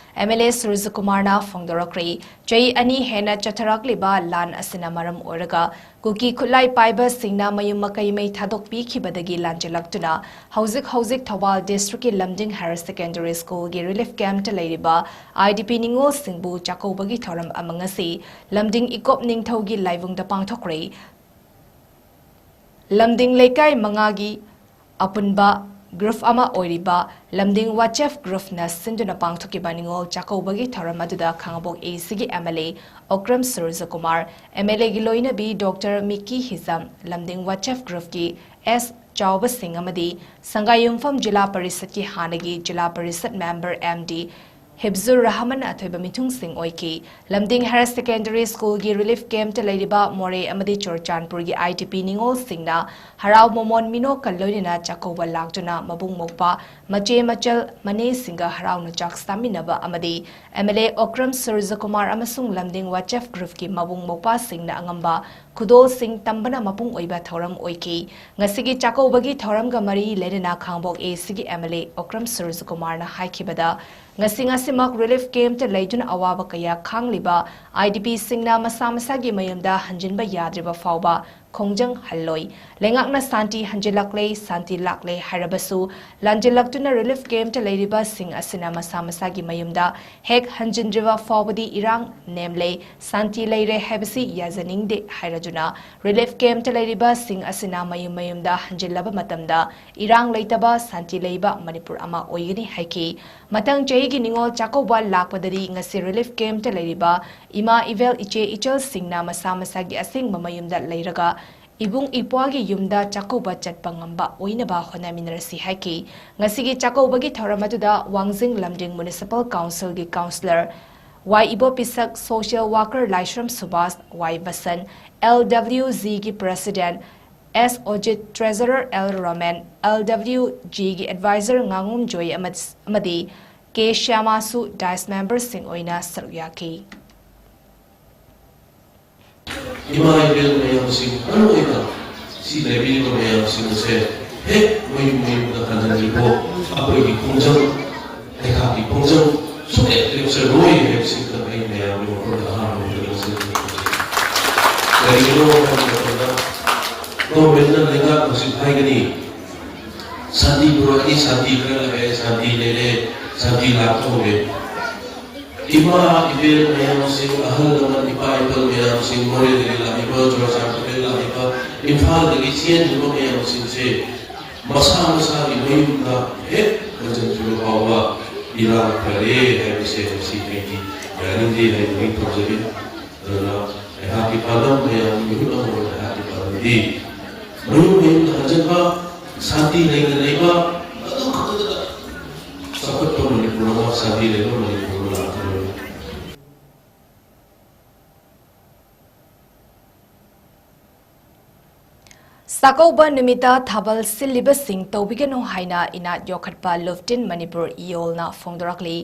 MLA ꯁꯨꯔꯖꯀꯨꯃꯥꯔꯅ ꯐꯣꯡꯗꯣꯔꯛꯈ꯭ꯔꯦ꯫ ꯆꯍꯤ ꯑꯅꯤ ꯍꯦꯟꯅ ꯆꯠꯊꯔꯛꯂꯤꯕ ꯂꯥꯟ ꯑꯁꯤꯅ ꯃꯔꯝ ꯑꯣꯏꯔꯒ ꯀꯨꯀꯤ ꯈꯨꯠꯂꯥꯏ ꯄꯥꯏꯕꯁꯤꯡꯅ ꯃꯌꯨꯝ ꯃꯀꯩ ꯃꯩ ꯊꯥꯗꯣꯛꯄꯤꯈꯤꯕꯗꯒꯤ ꯂꯥꯟꯖꯦꯜꯂꯛꯇꯨꯅ ꯍꯧꯖꯤꯛ ꯍꯧꯖꯤꯛ ꯊꯧꯕꯥꯜ ꯗꯤꯁꯇ꯭ꯔꯤꯛꯀꯤ ꯂꯝꯗꯤꯡ ꯍꯥꯌꯔ ꯁꯦꯀꯦꯟꯗꯔꯤ ꯁ꯭ꯀꯨꯜꯒꯤ ꯔꯤꯂꯤꯐ ꯀꯦꯝꯞꯇ ꯂꯩꯔꯤꯕ IDP ꯅꯤꯉꯣꯜꯁꯤꯡꯕꯨ ꯆꯥꯛꯀꯧꯕꯒꯤ ꯊꯧꯔꯝ ꯑꯃ ꯉꯁꯤ ꯂꯝꯗꯤꯡ ꯏꯀꯣꯞ ꯅꯤꯡꯊꯧꯒꯤ ꯂꯥꯏꯕꯨꯡꯗ ꯄꯥꯡꯊꯣꯛꯈ꯭ꯔꯦ꯫ ꯂꯝꯗꯤꯡ ꯂꯩꯀꯥꯏ ꯃꯉꯥꯒꯤ ꯑꯄꯨꯟꯕ ꯒ꯭ꯔꯨꯞ ꯑꯃ ꯑꯣꯏꯔꯤꯕ ꯂꯝꯗꯤꯡ WhatsApp ꯒ꯭ꯔꯨꯞꯅ ꯁꯤꯟꯗꯨꯅ ꯄꯥꯡꯊꯣꯛꯈꯤꯕ ꯅꯤꯉꯣꯜ ꯆꯥꯛꯀꯧꯕꯒꯤ ꯊꯧꯔꯝ ꯑꯗꯨꯗ ꯈꯥꯉꯕꯣꯛ ACꯒꯤ MLA ꯑꯣꯀ꯭ꯔꯝ ꯁꯨꯔꯖꯀꯨꯃꯥꯔ, MLAꯒꯤ ꯂꯣꯏꯅꯕꯤ ꯗꯣꯛꯇꯔ ꯃꯤꯀꯤ ꯍꯤꯖꯝ, ꯂꯝꯗꯤꯡ WhatsApp ꯒ꯭ꯔꯨꯞꯀꯤ S ꯆꯥꯎꯕꯁꯤꯡ ꯑꯃꯗꯤ ꯁꯪꯒꯥꯏꯌꯨꯝꯐꯝ ꯖꯤꯂꯥ ꯄꯔꯤꯁꯠꯀꯤ ꯍꯥꯟꯅꯒꯤ ꯖꯤꯂꯥ ꯄꯔꯤꯁꯠ ꯃꯦꯝꯕꯔ MD ꯍꯤꯞꯖꯨꯔ ꯔꯍꯃꯟ ꯑꯊꯣꯏꯕ ꯃꯤꯊꯨꯡꯁꯤꯡ ꯑꯣꯏꯈꯤ꯫ ꯂꯝꯗꯤꯡ Higher Secondary School ꯒꯤ relief camp ꯇ ꯂꯩꯔꯤꯕ ꯃꯣꯔꯦ ꯑꯃꯗꯤ ꯆꯨꯔꯆꯥꯟꯄꯨꯔꯒꯤ I D P ꯅꯤꯉꯣꯜꯁꯤꯡꯅ ꯍꯔꯥꯎ ꯃꯃꯣꯟ ꯃꯤꯅꯣꯛꯀ ꯂꯣꯏꯅꯅ ꯆꯥꯛꯀꯧꯕ ꯂꯥꯛꯇꯨꯅ ꯃꯕꯨꯡ ꯃꯧꯄ꯭ꯋꯥ, ꯃꯆꯦ ꯃꯆꯜ, ꯃꯅꯦꯁꯤꯡꯒ ꯍꯔꯥꯎꯅ ꯆꯥꯛ ꯆꯥꯃꯤꯟꯅꯕ ꯑꯃꯗꯤ M L A ꯑꯣꯀ꯭ꯔꯝ ꯁꯨꯔꯖꯀꯨꯃꯥꯔ ꯑꯃꯁꯨꯡ ꯂꯝꯗꯤꯡ ꯋꯥꯆꯦꯐ group ꯀꯤ ꯃꯕꯨꯡ ꯃꯧꯄ꯭ꯋꯥꯁꯤꯡꯅ ꯑꯉꯝꯕ ꯈꯨꯗꯣꯜꯁꯤꯡ ꯇꯝꯕꯅ ꯃꯄꯨꯡ ꯑꯣꯏꯕ ꯊꯧꯔꯝ ꯑꯣꯏꯈꯤ꯫ ꯉꯁꯤꯒꯤ ꯆꯥꯛꯀꯧꯕꯒꯤ ꯊꯧꯔꯝꯒ ꯃꯔꯤ ꯂꯩꯅꯅ ꯈꯥꯡꯕꯣꯛ A C ꯒꯤ M L A ꯑꯣꯀ꯭ꯔꯝ ꯁꯨꯔꯖꯀꯨꯃꯥꯔꯅ ꯍꯥꯏꯈꯤꯕꯗ, ꯉꯁꯤ ꯉꯁꯤꯃꯛ relief camp ꯇ ꯂꯩꯗꯨꯅ ꯑꯋꯥꯕ ꯀꯌꯥ ꯈꯥꯡꯂꯤꯕ I D P ꯁꯤꯡꯅ ꯃꯁꯥ ꯃꯁꯥꯒꯤ ꯃꯌꯨꯝꯗ ꯍꯟꯖꯤꯟꯕ ꯌꯥꯗ꯭ꯔꯤꯕ ꯐꯥꯎꯕ ꯈꯣꯡꯖꯪ ꯍꯜꯂꯣꯏ꯫ ꯂꯩꯉꯥꯛꯅ ꯁꯥꯟꯇꯤ ꯍꯟꯖꯤꯜꯂꯛꯂꯦ, ꯁꯥꯟꯇꯤ ꯂꯥꯛꯂꯦ ꯍꯥꯏꯔꯕꯁꯨ, ꯂꯥꯟꯖꯤꯜꯂꯛꯇꯨꯅ relief camp ꯇ ꯂꯩꯔꯤꯕꯁꯤꯡ ꯑꯁꯤꯅ ꯃꯁꯥ ꯃꯁꯥꯒꯤ ꯃꯌꯨꯝꯗ ꯍꯦꯛ ꯍꯟꯖꯤꯟꯗ꯭ꯔꯤꯕ ꯐꯥꯎꯕꯗꯤ ꯏꯔꯥꯡ ꯅꯦꯝꯂꯦ, ꯁꯥꯟꯇꯤ ꯂꯩꯔꯦ ꯍꯥꯏꯕꯁꯤ ꯌꯥꯖꯅꯤꯡꯗꯦ ꯍꯥꯏꯔꯗꯨꯅ, relief camp ꯇ ꯂꯩꯔꯤꯕꯁꯤꯡ ꯑꯁꯤꯅ ꯃꯌꯨꯝ ꯃꯌꯨꯝꯗ ꯍꯟꯖꯤꯜꯂꯕ ꯃꯇꯝꯗ ꯏꯔꯥꯡ ꯂꯩꯇꯕ, ꯁꯥꯟꯇꯤ ꯂꯩꯕ ꯃꯅꯤꯄꯨꯔ ꯑꯃ ꯑꯣꯏꯒꯅꯤ ꯍꯥꯏꯈꯤ꯫ ꯃꯊꯪ ꯆꯍꯤꯒꯤ ꯅꯤꯉꯣꯜ ꯆꯥꯛꯀꯧꯕ ꯂꯥꯛꯄꯗꯗꯤ ꯉꯁꯤ relief camp ꯇ ꯂꯩꯔꯤꯕ ꯏꯃꯥ ꯏꯕꯦꯜ, ꯏꯆꯦ ꯏꯆꯜꯁꯤꯡꯅ ꯃꯁꯥ ꯃꯁꯥꯒꯤ ꯑꯁꯦꯡꯕ ꯃꯌꯨꯝꯗ ꯂꯩꯔꯒ ꯏꯕꯨꯡ ꯏꯄ꯭ꯋꯥꯒꯤ ꯌꯨꯝꯗ ꯆꯥꯛꯀꯧꯕ ꯆꯠꯄ ꯉꯝꯕ ꯑꯣꯏꯅꯕ ꯍꯣꯠꯅꯃꯤꯟꯅꯔꯁꯤ ꯍꯥꯏꯈꯤ꯫ ꯉꯁꯤꯒꯤ ꯆꯥꯛꯀꯧꯕꯒꯤ ꯊꯧꯔꯝ ꯑꯗꯨꯗ ꯋꯥꯡꯖꯤꯡ ꯂꯝꯗꯤꯡ Municipal Council ꯒꯤ councillor ꯋꯥꯏ ꯏꯕꯣꯄꯤꯁꯛ, social worker ꯂꯥꯏꯁ꯭ꯔꯝ ꯁꯨꯕꯥꯁ, ꯋꯥꯏ ꯕꯁꯟ, L W G ꯒꯤ president S ꯑꯣꯖꯤꯠ, treasurer L Roman, L W G ꯒꯤ advisor ꯉꯥꯉꯣꯝ ꯖꯣꯏ ꯑꯃ-, ꯑꯃꯗꯤ ꯀꯦ ꯁ꯭ꯌꯥꯃꯥꯁꯨ dais memberꯁꯤꯡ ꯑꯣꯏꯅ ꯁꯔꯨꯛ ꯌꯥꯈꯤ꯫ ꯏꯃꯥ ꯏꯕꯦꯜ ꯃꯌꯥꯝꯁꯤꯡ, ꯃꯔꯨꯑꯣꯏꯅ ꯁꯤ ꯂꯩꯕꯤꯔꯤꯕ ꯃꯌꯥꯝꯁꯤꯡ ꯑꯁꯦ ꯍꯦꯛ ꯃꯌꯨꯝ ꯃꯌꯨꯝꯗ ꯍꯟꯖꯤꯟꯗ꯭ꯔꯤꯐꯥꯎ ꯑꯩꯈꯣꯏꯒꯤ ꯈꯣꯡꯖꯪ, ꯑꯩꯍꯥꯛꯀꯤ ꯈꯣꯡꯖꯪ ꯁꯨꯡꯂꯦꯞ ꯂꯦꯞꯆꯔꯣꯏ ꯍꯥꯏꯕꯁꯤꯗ ꯑꯩ ꯃꯌꯥꯝꯒꯤ ꯃꯐꯝꯗ ꯑꯍꯥꯟꯕ ꯑꯣꯏꯅ ꯂꯧꯖꯒꯦ꯫ ꯀꯔꯤꯒꯤꯅꯣ ꯍꯥꯏꯕ ꯃꯇꯝꯗ governmentꯅ, ꯂꯩꯉꯥꯛꯅ ꯍꯧꯖꯤꯛ ꯍꯥꯏꯒꯅꯤ, ꯁꯥꯟꯇꯤ ꯄꯨꯔꯛꯑꯗꯤ ꯁꯥꯟꯇꯤ ꯈꯔ ꯂꯥꯛꯑꯦ, ꯁꯥꯟꯇꯤ ꯂꯩꯔꯦ, ꯁꯥꯟꯇꯤ ꯂꯥꯛꯄ ꯍꯧꯔꯦ꯫ ꯏꯃꯥ ꯏꯕꯦꯜ ꯃꯌꯥꯝꯁꯤꯡ, ꯑꯍꯜ ꯂꯃꯟ, ꯏꯄꯥ ꯏꯄꯜ ꯃꯌꯥꯝꯁꯤꯡ, ꯃꯣꯔꯦꯗꯒꯤ ꯂꯥꯛꯏꯕ, ꯆꯨꯔꯆꯥꯟꯄꯨꯔꯗꯒꯤ ꯂꯥꯛꯏꯕ, ꯏꯝꯐꯥꯜꯗꯒꯤ ꯆꯦꯟꯈꯤꯕ ꯃꯌꯥꯝꯁꯤꯡꯁꯦ ꯃꯁꯥ ꯃꯁꯥꯒꯤ ꯃꯌꯨꯝꯗ ꯍꯦꯛ ꯍꯟꯖꯤꯟꯗ꯭ꯔꯤꯕ ꯐꯥꯎꯕ ꯏꯔꯥꯡ ꯐꯔꯦ ꯍꯥꯏꯕꯁꯦ ꯉꯁꯤ ꯑꯩꯗꯤ ꯌꯥꯅꯤꯡꯗꯦ ꯍꯥꯏꯅ ꯑꯩ ꯊꯝꯖꯒꯦ꯫ ꯑꯗꯨꯅ ꯑꯩꯍꯥꯛꯀꯤ ꯄꯥꯟꯗꯝ, ꯃꯌꯥꯝꯒꯤ ꯃꯤꯍꯨꯠ ꯑꯃ ꯑꯣꯏꯅ ꯑꯩꯍꯥꯛꯀꯤ ꯄꯥꯟꯗꯝꯗꯤ ꯃꯌꯨꯝ ꯃꯌꯨꯝꯗ ꯍꯟꯖꯤꯟꯕ, ꯁꯥꯟꯇꯤ ꯂꯩꯅ ꯂꯩꯕ, ꯑꯗꯨ ꯈꯛꯇꯗ ꯆꯥꯎꯈꯠꯄ ꯃꯅꯤꯄꯨꯔ ꯑꯃ, ꯁꯥꯟꯇꯤ ꯂꯩꯕ ꯃꯅꯤꯄꯨꯔ ꯆꯥꯛꯀꯧꯕ ꯅꯨꯃꯤꯠꯇ ꯊꯥꯕꯜ ꯁꯤꯜꯂꯤꯕꯁꯤꯡ ꯇꯧꯕꯤꯒꯅꯨ ꯍꯥꯏꯅ ꯏꯅꯥꯠ ꯌꯣꯛꯈꯠꯄ ꯂꯨꯞꯇꯤꯟ ꯃꯅꯤꯄꯨꯔ ꯏꯌꯣꯜꯅ ꯐꯣꯡꯗꯣꯔꯛꯂꯤ꯫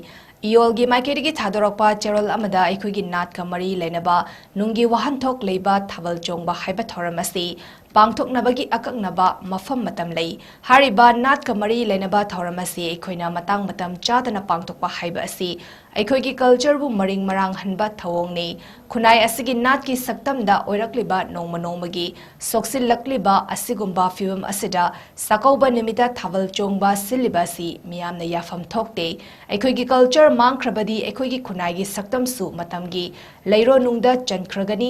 ꯏꯌꯣꯜꯒꯤ ꯃꯥꯏꯀꯩꯗꯒꯤ ꯊꯥꯗꯣꯔꯛꯄ ꯆꯦꯔꯣꯜ ꯑꯃꯗ ꯑꯩꯈꯣꯏꯒꯤ ꯅꯥꯠꯀ ꯃꯔꯤ ꯂꯩꯅꯕ ꯅꯨꯡꯒꯤ ꯋꯥꯍꯟꯊꯣꯛ ꯂꯩꯕ ꯊꯥꯕꯜ ꯆꯣꯡꯕ ꯍꯥꯏꯕ ꯊꯧꯔꯝ ꯑꯁꯤ ꯄꯥꯡꯊꯣꯛꯅꯕꯒꯤ ꯑꯀꯛꯅꯕ ꯃꯐꯝ ꯃꯇꯝ ꯂꯩ꯫ ꯍꯥꯏꯔꯤꯕ ꯅꯥꯠꯀ ꯃꯔꯤ ꯂꯩꯅꯕ ꯊꯧꯔꯝ ꯑꯁꯤ ꯑꯩꯈꯣꯏꯅ ꯃꯇꯥꯡ ꯃꯇꯝ ꯆꯥꯗꯅ ꯄꯥꯡꯊꯣꯛꯄ ꯍꯥꯏꯕ ꯑꯁꯤ ꯑꯩꯈꯣꯏꯒꯤ cultureꯕꯨ ꯃꯔꯤꯡ ꯃꯔꯥꯡꯍꯟꯕ ꯊꯧꯑꯣꯡꯅꯤ꯫ ꯈꯨꯟꯅꯥꯏ ꯑꯁꯤꯒꯤ ꯅꯥꯠꯀꯤ ꯁꯛꯇꯝꯗ ꯑꯣꯏꯔꯛꯂꯤꯕ ꯅꯣꯡꯃ ꯅꯣꯡꯃꯒꯤ ꯁꯣꯛꯆꯤꯜꯂꯛꯂꯤꯕ ꯑꯁꯤꯒꯨꯝꯕ ꯐꯤꯚꯝ ꯑꯁꯤꯗ ꯆꯥꯛꯀꯧꯕ ꯅꯨꯃꯤꯠꯇ ꯊꯥꯕꯜ ꯆꯣꯡꯕ ꯁꯤꯜꯂꯤꯕ ꯑꯁꯤ ꯃꯤꯌꯥꯝꯅ ꯌꯥꯐꯝ ꯊꯣꯛꯇꯦ꯫ ꯑꯩꯈꯣꯏꯒꯤ culture ꯃꯥꯡꯈ꯭ꯔꯕꯗꯤ ꯑꯩꯈꯣꯏꯒꯤ ꯈꯨꯟꯅꯥꯏꯒꯤ ꯁꯛꯇꯝꯁꯨ ꯃꯇꯝꯒꯤ ꯂꯩꯔꯣꯟꯅꯨꯡꯗ ꯆꯟꯈ꯭ꯔꯒꯅꯤ,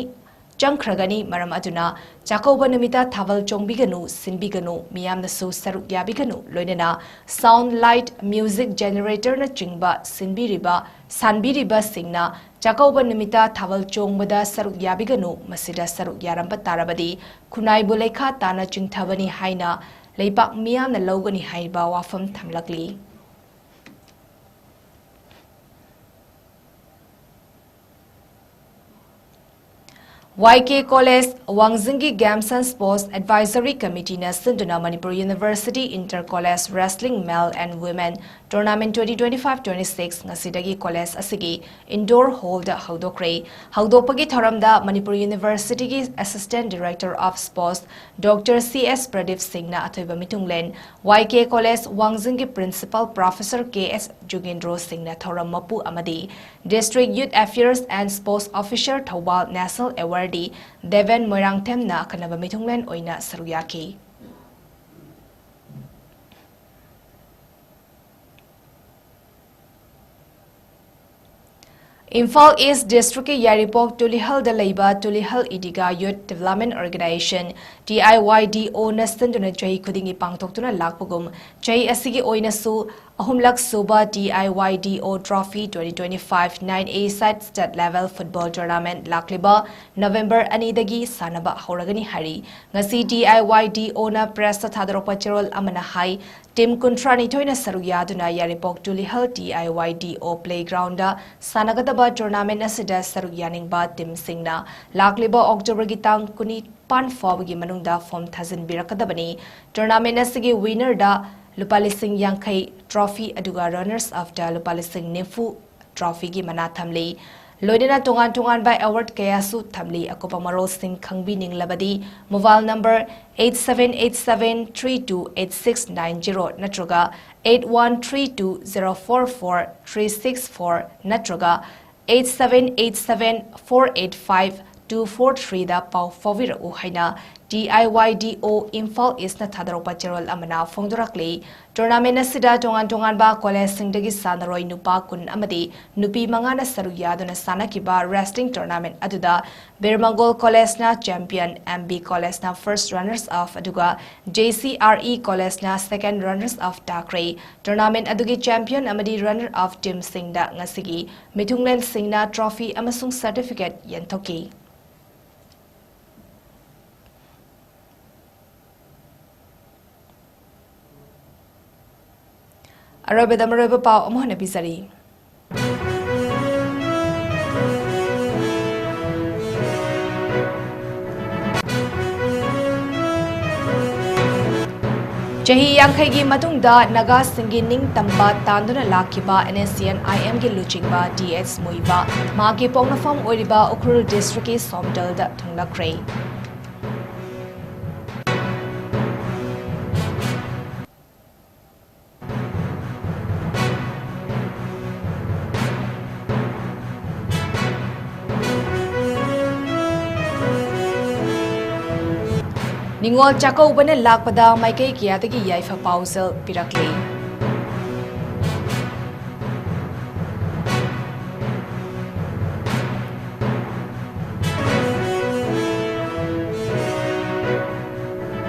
ꯆꯪꯈ꯭ꯔꯒꯅꯤ꯫ ꯃꯔꯝ ꯑꯗꯨꯅ ꯆꯥꯛꯀꯧꯕ ꯅꯨꯃꯤꯠꯇ ꯊꯥꯕꯜ ꯆꯣꯡꯕꯤꯒꯅꯨ, ꯁꯤꯟꯕꯤꯒꯅꯨ, ꯃꯤꯌꯥꯝꯅꯁꯨ ꯁꯔꯨꯛ ꯌꯥꯕꯤꯒꯅꯨ꯫ ꯂꯣꯏꯅꯅ sound, light, music generatorꯅ ꯆꯤꯡꯕ ꯁꯤꯟꯕꯤꯔꯤꯕ, ꯁꯥꯟꯕꯤꯔꯤꯕꯁꯤꯡꯅ ꯆꯥꯛꯀꯧꯕ ꯅꯨꯃꯤꯠꯇ ꯊꯥꯕꯜ ꯆꯣꯡꯕꯗ ꯁꯔꯨꯛ ꯌꯥꯕꯤꯒꯅꯨ꯫ ꯃꯁꯤꯗ ꯁꯔꯨꯛ ꯌꯥꯔꯝꯕ ꯇꯥꯔꯕꯗꯤ ꯈꯨꯟꯅꯥꯏꯕꯨ ꯂꯩꯈꯥ ꯇꯥꯅ ꯆꯤꯡꯊꯕꯅꯤ ꯍꯥꯏꯅ ꯂꯩꯕꯥꯛ ꯃꯤꯌꯥꯝꯅ ꯂꯧꯒꯅꯤ ꯍꯥꯏꯕ ꯋꯥꯐꯝ ꯊꯝꯂꯛꯂꯤ꯫ ꯋꯥꯏ ꯀꯦ ꯀꯣꯂꯦꯖ ꯋꯥꯡꯖꯤꯡꯒꯤ Games and Sports Advisory Committeeꯅ ꯁꯤꯟꯗꯨꯅ Manipur University Inter College Wrestling Male and Women Tournament twenty twenty-five twenty-six ꯉꯁꯤꯗꯒꯤ ꯀꯣꯂꯦꯖ ꯑꯁꯤꯒꯤ indoor hallꯗ ꯍꯧꯗꯣꯛꯈ꯭ꯔꯦ꯫ ꯍꯧꯗꯣꯛꯄꯒꯤ ꯊꯧꯔꯝꯗ Manipur Universityꯒꯤ Assistant Director of Sports Doctor C S Pradeep ꯁꯤꯡꯅ ꯑꯊꯣꯏꯕ ꯃꯤꯊꯨꯡꯂꯦꯟ, ꯋꯥꯏ ꯀꯦ ꯀꯣꯂꯦꯖ ꯋꯥꯡꯖꯤꯡꯒꯤ Principal Professor ꯀꯦ ꯑꯦꯁ ꯖꯨꯒꯦꯟꯗ꯭ꯔꯣ ꯁꯤꯡꯅ ꯊꯧꯔꯝ ꯃꯄꯨ ꯑꯃꯗꯤ District Youth Affairs and Sports Officer Thoubal National Awardee Deben ꯃꯣꯏꯔꯥꯡꯊꯦꯝꯅ ꯑꯈꯟꯅꯕ ꯃꯤꯊꯨꯡꯂꯦꯟ ꯑꯣꯏꯅ ꯁꯔꯨꯛ ꯌꯥꯈꯤ꯫ ꯏꯝꯐꯥꯜ East Districtꯀꯤ ꯌꯥꯏꯔꯤꯄꯣꯛ ꯇꯨꯂꯤꯍꯜꯗ ꯂꯩꯕ Tulihal ꯏꯗꯤꯒꯥ Youth Development Organization, T I Y D Oꯅ ꯁꯤꯟꯗꯨꯅ ꯆꯍꯤ ꯈꯨꯗꯤꯡꯒꯤ ꯄꯥꯡꯊꯣꯛꯇꯨꯅ ꯂꯥꯛꯄꯒꯨꯝ, ꯆꯍꯤ ꯑꯁꯤꯒꯤ ꯑꯣꯏꯅꯁꯨ ꯑꯍꯨꯝꯂꯛ ꯁꯨꯕ T I Y D O Trophy twenty twenty-five nine A side state level football tournament ꯂꯥꯛꯂꯤꯕ November ꯑꯅꯤꯗꯒꯤ ꯁꯥꯟꯅꯕ ꯍꯧꯔꯒꯅꯤ ꯍꯥꯏꯔꯤ꯫ ꯉꯁꯤ T I Y D Oꯅ pressꯇ ꯊꯥꯗꯣꯔꯛꯄ ꯆꯦꯔꯣꯜ ꯑꯃꯅ ꯍꯥꯏ, team ꯀꯨꯟꯊ꯭ꯔꯥꯅꯤꯊꯣꯏꯅ ꯁꯔꯨꯛ ꯌꯥꯗꯨꯅ ꯌꯥꯏꯔꯤꯄꯣꯛ Tulihal T I Y D O playgroundꯗ ꯁꯥꯟꯅꯒꯗꯕ Tournament ꯑꯁꯤꯗ ꯁꯔꯨꯛ ꯌꯥꯅꯤꯡꯕ teamꯁꯤꯡꯅ ꯂꯥꯛꯂꯤꯕ Octoberꯒꯤ ꯇꯥꯡ ꯀꯨꯟꯅꯤꯄꯥꯟ ꯐꯥꯎꯕꯒꯤ ꯃꯅꯨꯡꯗ form ꯊꯥꯖꯤꯟꯕꯤꯔꯛꯀꯗꯕꯅꯤ꯫ Tournament ꯑꯁꯤꯒꯤ winnerꯗ ꯂꯨꯄꯥ ꯂꯤꯁꯤꯡ ꯌꯥꯡꯈꯩ trophy ꯑꯗꯨꯒ runners upꯇ ꯂꯨꯄꯥ ꯂꯤꯁꯤꯡ ꯅꯤꯐꯨ trophyꯒꯤ ꯃꯅꯥ ꯊꯝꯂꯤ꯫ ꯂꯣꯏꯅꯅ ꯇꯣꯉꯥꯟ ꯇꯣꯉꯥꯟꯕ award ꯀꯌꯥꯁꯨ ꯊꯝꯂꯤ꯫ ꯑꯀꯨꯞꯄ ꯃꯔꯣꯜꯁꯤꯡ ꯈꯪꯕꯤꯅꯤꯡꯂꯕꯗꯤ mobile number eight seven eight seven three two eight six nine zero ꯅꯠꯇ꯭ꯔꯒ eight one three two zero four four three six four ꯅꯠꯇ꯭ꯔꯒ eight seven eight seven four eight five two four threeꯗ ꯄꯥꯎ ꯐꯥꯎꯕꯤꯔꯛꯎ ꯍꯥꯏꯅ T I Y D O Imphal Eastꯅ ꯊꯥꯗꯣꯔꯛꯄ ꯆꯦꯔꯣꯜ ꯑꯃꯅ ꯐꯣꯡꯗꯣꯔꯛꯂꯤ꯫ Tournament ꯑꯁꯤꯗ ꯇꯣꯉꯥꯟ ꯇꯣꯉꯥꯟꯕ collegeꯁꯤꯡꯗꯒꯤ ꯁꯥꯟꯅꯔꯣꯏ ꯅꯨꯄꯥ ꯀꯨꯟ ꯑꯃꯗꯤ ꯅꯨꯄꯤ ꯃꯉꯥꯅ ꯁꯔꯨꯛ ꯌꯥꯗꯨꯅ ꯁꯥꯟꯅꯈꯤꯕ wrestling tournament ꯑꯗꯨꯗ ꯕꯤꯔ ꯃꯪꯒꯣꯜ collegeꯅ champion, M B collegeꯅ first runners up, ꯑꯗꯨꯒ J C R E collegeꯅ second runners up ꯇꯥꯈ꯭ꯔꯦ꯫ Tournament ꯑꯗꯨꯒꯤ champion ꯑꯃꯗꯤ runner up teamꯁꯤꯡꯗ ꯉꯁꯤꯒꯤ ꯃꯤꯊꯨꯡꯂꯦꯟꯁꯤꯡꯅ trophy ꯑꯃꯁꯨꯡ certificate ꯌꯦꯟꯊꯣꯛꯈꯤ꯫ ꯑꯔꯣꯏꯕꯗ ꯃꯔꯨꯑꯣꯏꯕ ꯄꯥꯎ ꯑꯃꯨꯛ ꯍꯟꯅ ꯄꯤꯖꯔꯤ꯫ ꯆꯍꯤ ꯌꯥꯡꯈꯩꯒꯤ ꯃꯇꯨꯡꯗ ꯅꯥꯒꯥꯁꯤꯡꯒꯤ ꯅꯤꯡꯇꯝꯕ ꯇꯥꯟꯗꯨꯅ ꯂꯥꯛꯈꯤꯕ N S C N I Mꯒꯤ ꯂꯨꯆꯤꯡꯕ T H ꯃꯨꯏꯕꯥ ꯃꯍꯥꯛꯀꯤ ꯄꯣꯛꯅꯐꯝ ꯑꯣꯏꯔꯤꯕ ꯎꯈ꯭ꯔꯨꯜ districtꯀꯤ ꯁꯣꯝꯗꯜꯗ ꯊꯨꯡꯂꯈ꯭ꯔꯦ꯫ ꯅꯤꯉꯣꯜ ꯆꯥꯛꯀꯧꯕꯅ ꯂꯥꯛꯄꯗ ꯃꯥꯏꯀꯩ ꯀꯌꯥꯗꯒꯤ ꯌꯥꯏꯐ ꯄꯥꯎꯖꯦꯜ ꯄꯤꯔꯛꯂꯤ꯫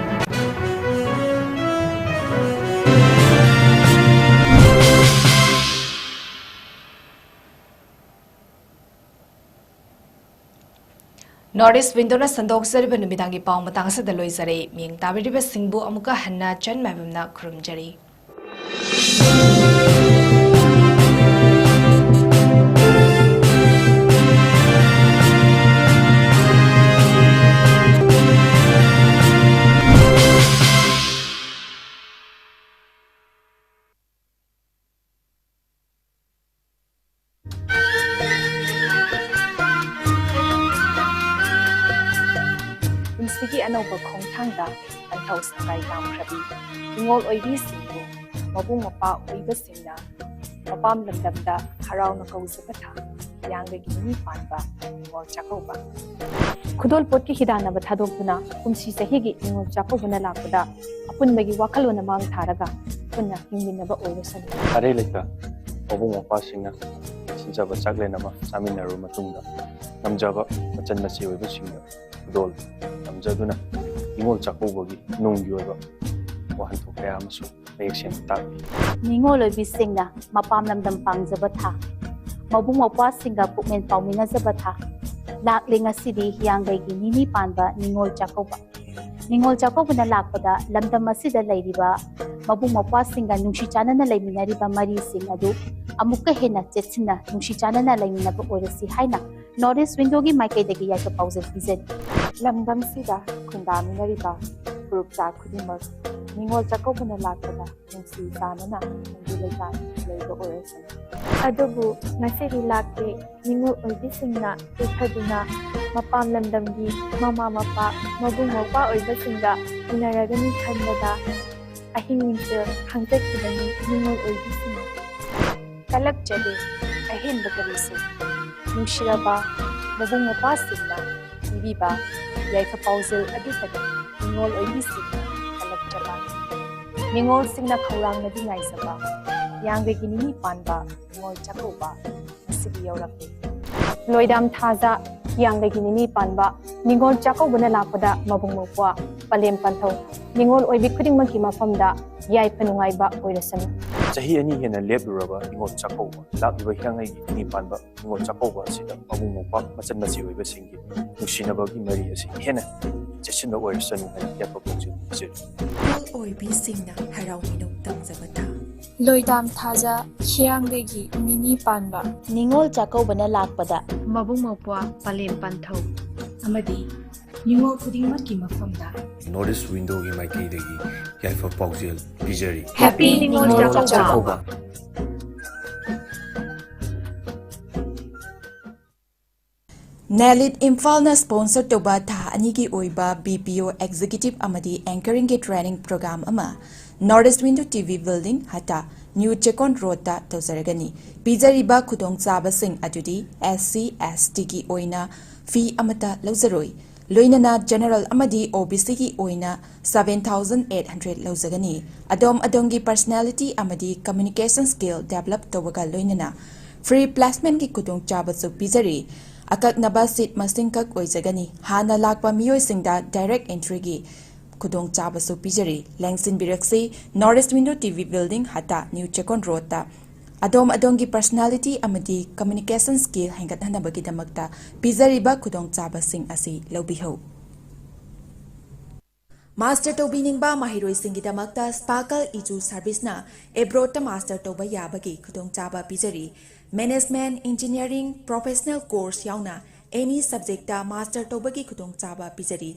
North East Windowꯅ ꯁꯟꯗꯣꯛꯆꯔꯤꯕ ꯅꯨꯃꯤꯗꯥꯡꯒꯤ ꯄꯥꯎ ꯃꯇꯥꯡ ꯑꯁꯤꯗ ꯂꯣꯏꯖꯔꯦ꯫ ꯃꯤꯠꯌꯦꯡ ꯇꯥꯕꯤꯔꯤꯕꯁꯤꯡꯕꯨ ꯑꯃꯨꯛꯀ ꯍꯟꯅ ꯆꯟ ꯃꯥꯏꯕꯝꯅ ꯈꯨꯔꯨꯝꯖꯔꯤ꯫ ꯑꯅꯧꯕ ꯈꯣꯡꯊꯥꯡꯗ ꯄꯟꯊꯧ ꯁꯪꯒꯥꯏ ꯇꯥꯝꯈ꯭ꯔꯕꯤ ꯅꯤꯉꯣꯜ ꯑꯣꯏꯕꯤꯁꯤꯡꯕꯨ ꯃꯕꯨꯡ ꯃꯧꯄ꯭ꯋꯥ ꯑꯣꯏꯕꯁꯤꯡꯅ ꯃꯄꯥꯝ ꯂꯝꯗꯝꯗ ꯍꯔꯥꯎꯅ ꯀꯧꯖꯕ ꯊꯥ ꯍꯤꯌꯥꯡꯒꯩꯒꯤ ꯅꯤꯅꯤ ꯄꯥꯟꯕ ꯅꯤꯉꯣꯜ ꯆꯥꯛꯀꯧꯕ꯫ ꯈꯨꯗꯣꯜꯄꯣꯠꯀꯤ ꯍꯤꯗꯥꯟꯅꯕ ꯊꯥꯗꯣꯛꯇꯨꯅ ꯀꯨꯝꯁꯤ ꯆꯍꯤꯒꯤ ꯅꯤꯉꯣꯜ ꯆꯥꯛꯀꯧꯕꯅ ꯂꯥꯛꯄꯗ ꯑꯄꯨꯟꯕꯒꯤ ꯋꯥꯈꯜꯂꯣꯟ ꯑꯃ ꯃꯥꯡ ꯊꯥꯔꯒ ꯄꯨꯟꯅ ꯍꯤꯡꯃꯤꯟꯅꯕ ꯑꯣꯏꯔꯁꯅꯨ꯫ ꯑꯔꯩ ꯂꯩꯇ ꯃꯕꯨꯡ ꯃꯧꯄ꯭ꯋꯥꯁꯤꯡꯅ ꯁꯤꯟꯖꯕ ꯆꯥꯛꯂꯦꯟ ꯑꯃ ꯆꯥꯃꯤꯟꯅꯔꯕ ꯃꯇꯨꯡꯗ, ꯉꯝꯖꯕ ꯃꯆꯟ ꯃꯆꯦ ꯑꯣꯏꯕꯁꯤꯡꯗ ꯈꯨꯗꯣꯜ ꯇꯝꯖꯗꯨꯅ ꯅꯤꯉꯣꯜ ꯆꯥꯛꯀꯧꯕꯒꯤ ꯅꯨꯡꯒꯤ ꯑꯣꯏꯕ ꯋꯥꯍꯟꯊꯣꯛ ꯀꯌꯥ ꯑꯃꯁꯨ ꯃꯌꯦꯛ ꯁꯦꯡꯅ ꯇꯥꯛꯂꯤ꯫ ꯅꯤꯉꯣꯜ ꯑꯣꯏꯕꯤꯁꯤꯡꯅ ꯃꯄꯥꯝ ꯂꯝꯗꯝ ꯄꯥꯡꯖꯕ ꯊꯥ, ꯃꯕꯨꯡ ꯃꯧꯄ꯭ꯋꯥꯁꯤꯡꯒ ꯄꯨꯛꯃꯦꯟ ꯄꯥꯎꯃꯤꯟꯅꯖꯕ ꯊꯥ, ꯂꯥꯛꯂꯤ ꯉꯁꯤꯗꯤ ꯍꯤꯌꯥꯡꯒꯩꯒꯤ ꯅꯤꯅꯤ ꯄꯥꯟꯕ ꯅꯤꯉꯣꯜ ꯆꯥꯛꯀꯧꯕ꯫ ꯅꯤꯉꯣꯜ ꯆꯥꯛꯀꯧꯕꯅ ꯂꯥꯛꯄꯗ ꯂꯝꯗꯝ ꯑꯁꯤꯗ ꯂꯩꯔꯤꯕ ꯃꯕꯨꯡ ꯃꯧꯄ꯭ꯋꯥꯁꯤꯡꯒ ꯅꯨꯡꯁꯤ ꯆꯥꯟꯅꯅ ꯂꯩꯃꯤꯟꯅꯔꯤꯕ ꯃꯔꯤꯁꯤꯡ ꯑꯗꯨ ꯑꯃꯨꯛꯀ ꯍꯦꯟꯅ ꯆꯦꯠꯁꯤꯟꯅ ꯅꯨꯡꯁꯤ ꯆꯥꯟꯅꯅ ꯂꯩꯃꯤꯟꯅꯕ ꯑꯣꯏꯔꯁꯤ ꯍꯥꯏꯅ North East Window ꯒꯤ ꯃꯥꯏꯀꯩꯗꯒꯤ ꯌꯥꯏꯐ ꯄꯥꯎꯖꯦꯜ ꯄꯤꯖꯔꯤ꯫ ꯂꯝꯗꯝꯁꯤꯗ ꯈꯨꯟꯗꯥꯃꯤꯟꯅꯔꯤꯕ ꯐꯨꯔꯨꯞ ꯆꯥ ꯈꯨꯗꯤꯡꯃꯛ ꯅꯤꯉꯣꯜ ꯆꯥꯛꯀꯧꯕꯅ ꯂꯥꯛꯄꯗ ꯅꯨꯡꯁꯤ ꯆꯥꯟꯅꯅ ꯈꯨꯟꯗꯨ ꯂꯩꯇꯥꯅ ꯂꯩꯕ ꯑꯣꯏꯔꯁꯅꯨ꯫ ꯑꯗꯨꯕꯨ ꯉꯁꯤꯗꯤ ꯂꯥꯛꯇꯦ ꯅꯤꯉꯣꯜ ꯑꯣꯏꯕꯤꯁꯤꯡꯅ ꯇꯦꯛꯊꯗꯨꯅ ꯃꯄꯥꯝ ꯂꯝꯗꯝꯒꯤ ꯃꯃꯥ ꯃꯄꯥ, ꯃꯕꯨꯡ ꯃꯧꯄ꯭ꯋꯥ ꯑꯣꯏꯕꯁꯤꯡꯒ ꯎꯅꯔꯒꯅꯤ ꯈꯟꯕꯗ ꯑꯍꯤꯡ ꯅꯨꯡꯊꯤꯜ ꯈꯥꯡꯖꯈꯤꯕꯅꯤ ꯅꯤꯉꯣꯜ ꯑꯣꯏꯕꯤꯁꯤꯡꯅ꯫ ꯀꯜꯂꯛꯆꯗꯦ ꯑꯍꯦꯟꯕ ꯀꯔꯤꯁꯨ꯫ ꯅꯨꯡꯁꯤꯔꯕ ꯃꯕꯨꯡ ꯃꯧꯄ꯭ꯋꯥꯁꯤꯡꯅ ꯄꯤꯕꯤꯕ ꯌꯥꯏꯐ ꯄꯥꯎꯖꯦꯜ ꯑꯗꯨꯇꯅꯤ ꯅꯤꯉꯣꯜ ꯑꯣꯏꯕꯤꯁꯤꯡꯅ ꯀꯜꯂꯛꯆꯕ꯫ ꯅꯤꯉꯣꯜꯁꯤꯡꯅ ꯈꯧꯔꯥꯡꯅꯗꯤ ꯉꯥꯏꯖꯕ ꯍꯤꯌꯥꯡꯒꯩꯒꯤ ꯅꯤꯅꯤ ꯄꯥꯟꯕ ꯅꯤꯉꯣꯜ ꯆꯥꯛꯀꯧꯕ ꯉꯁꯤꯗꯤ ꯌꯧꯔꯛꯂꯦ꯫ ꯂꯣꯏꯗꯥꯝ ꯊꯥꯖ ꯍꯤꯌꯥꯡꯒꯩꯒꯤ ꯅꯤꯅꯤ ꯄꯥꯟꯕ ꯅꯤꯉꯣꯜ ꯆꯥꯛꯀꯧꯕꯅ ꯂꯥꯛꯄꯗ ꯃꯕꯨꯡ ꯃꯧꯄ꯭ꯋꯥ ꯄꯂꯦꯝ ꯄꯟꯊꯧ ꯅꯤꯉꯣꯜ ꯑꯣꯏꯕꯤ ꯈꯨꯗꯤꯡꯃꯛꯀꯤ ꯃꯐꯝꯗ ꯌꯥꯏꯐ ꯅꯨꯡꯉꯥꯏꯕ ꯑꯣꯏꯔꯁꯅꯨ꯫ ꯆꯍꯤ ꯑꯅꯤ ꯍꯦꯟꯅ ꯂꯦꯞꯂꯨꯔꯕ ꯅꯤꯉꯣꯜ ꯆꯥꯛꯀꯧꯕ, ꯂꯥꯛꯂꯤꯕ ꯍꯤꯌꯥꯡꯒꯩꯒꯤ ꯅꯤꯅꯤ ꯄꯥꯟꯕ ꯅꯤꯉꯣꯜ ꯆꯥꯛꯀꯧꯕ ꯑꯁꯤꯗ ꯃꯕꯨꯡ ꯃꯧꯄ꯭ꯋꯥ ꯃꯆꯟ ꯃꯆꯦ ꯑꯣꯏꯕꯁꯤꯡꯒꯤ ꯅꯨꯡꯁꯤꯅꯕꯒꯤ ꯃꯔꯤ ꯑꯁꯤ ꯍꯦꯟꯅ ꯆꯦꯠꯁꯤꯟꯕ ꯑꯣꯏꯔꯁꯅꯨ ꯍꯥꯏꯅ ꯌꯥꯏꯐ ꯄꯥꯎꯖꯦꯜ ꯄꯤꯖꯔꯤ꯫ ꯅꯤꯉꯣꯜ ꯑꯣꯏꯕꯤꯁꯤꯡꯅ ꯍꯔꯥꯎ ꯃꯤꯅꯣꯛ ꯇꯝꯖꯕ ꯊꯥ꯫ ꯂꯣꯏꯗꯥꯝ ꯊꯥꯖ ꯍꯤꯌꯥꯡꯒꯩꯒꯤ ꯅꯤꯅꯤ ꯄꯥꯟꯕ ꯅꯤꯉꯣꯜ ꯆꯥꯛꯀꯧꯕꯅ ꯂꯥꯛꯄꯗ ꯃꯕꯨꯡ ꯃꯧꯄ꯭ꯋꯥ ꯄꯂꯦꯝ ꯄꯟꯊꯧ ꯑꯃꯗꯤ ꯅꯤꯉꯣꯜ ꯈꯨꯗꯤꯡꯃꯛꯀꯤ ꯃꯐꯝꯗ North East Window ꯒꯤ ꯃꯥꯏꯀꯩꯗꯒꯤ ꯌꯥꯏꯐ ꯄꯥꯎꯖꯦꯜ ꯄꯤꯖꯔꯤ꯫ Happy ꯅꯤꯉꯣꯜ ꯆꯥꯛꯀꯧꯕ꯫ ꯅꯦꯂꯤꯠ ꯏꯝꯐꯥꯜꯅ sponsor ꯇꯧꯕ ꯊꯥ ꯑꯅꯤꯒꯤ ꯑꯣꯏꯕ B P O Executive ꯑꯃꯗꯤ Anchoring ꯒꯤ training program ꯑꯃ North East Window T V Building, ꯍꯇꯥ, New Chekon Road ꯇ ꯇꯧꯖꯔꯒꯅꯤ꯫ ꯄꯤꯖꯔꯤꯕ ꯈꯨꯗꯣꯡꯆꯥꯕꯁꯤꯡ ꯑꯗꯨꯗꯤ S C, S T ꯒꯤ ꯑꯣꯏꯅ fee ꯑꯃꯠꯇ ꯂꯧꯖꯔꯣꯏ꯫ ꯂꯣꯏꯅꯅ General ꯑꯃꯗꯤ O B C ꯒꯤ ꯑꯣꯏꯅ seven thousand eight hundred ꯂꯧꯖꯒꯅꯤ꯫ ꯑꯗꯣꯝ ꯑꯗꯣꯝꯒꯤ personality ꯑꯃꯗꯤ communication skill develop ꯇꯧꯕꯒ ꯂꯣꯏꯅꯅ free placement ꯀꯤ ꯈꯨꯗꯣꯡꯆꯥꯕꯁꯨ ꯄꯤꯖꯔꯤ꯫ ꯑꯀꯛꯅꯕ seat ꯃꯁꯤꯡꯈꯛ ꯑꯣꯏꯖꯒꯅꯤ꯫ ꯍꯥꯟꯅ ꯂꯥꯛꯄ ꯃꯤꯑꯣꯏꯁꯤꯡꯗ direct entry ꯒꯤ ꯈꯨꯗꯣꯡꯆꯥꯕꯁꯨ ꯄꯤꯖꯔꯤ꯫ ꯂꯦꯡꯁꯤꯟꯕꯤꯔꯛꯁꯤ, North East Window T V Building, ꯍꯇꯥ, New Chekon Road ꯇ꯫ ꯑꯗꯣꯝ ꯑꯗꯣꯝꯒꯤ personality ꯑꯃꯗꯤ communication skill ꯍꯦꯟꯒꯠꯍꯟꯅꯕꯒꯤꯗꯃꯛꯇ ꯄꯤꯖꯔꯤꯕ ꯈꯨꯗꯣꯡꯆꯥꯕꯁꯤꯡ ꯑꯁꯤ ꯂꯧꯕꯤꯍꯧ꯫ Master ꯇꯧꯕꯤꯅꯤꯡꯕ ꯃꯍꯩꯔꯣꯏꯁꯤꯡꯒꯤꯗꯃꯛꯇ Sparkle Edu Service ꯅ abroad ꯇ master ꯇꯧꯕ ꯌꯥꯕꯒꯤ ꯈꯨꯗꯣꯡꯆꯥꯕ ꯄꯤꯖꯔꯤ꯫ Management, engineering, professional course ꯌꯥꯎꯅ any subject ꯇ master ꯇꯧꯕꯒꯤ ꯈꯨꯗꯣꯡꯆꯥꯕ ꯄꯤꯖꯔꯤ꯫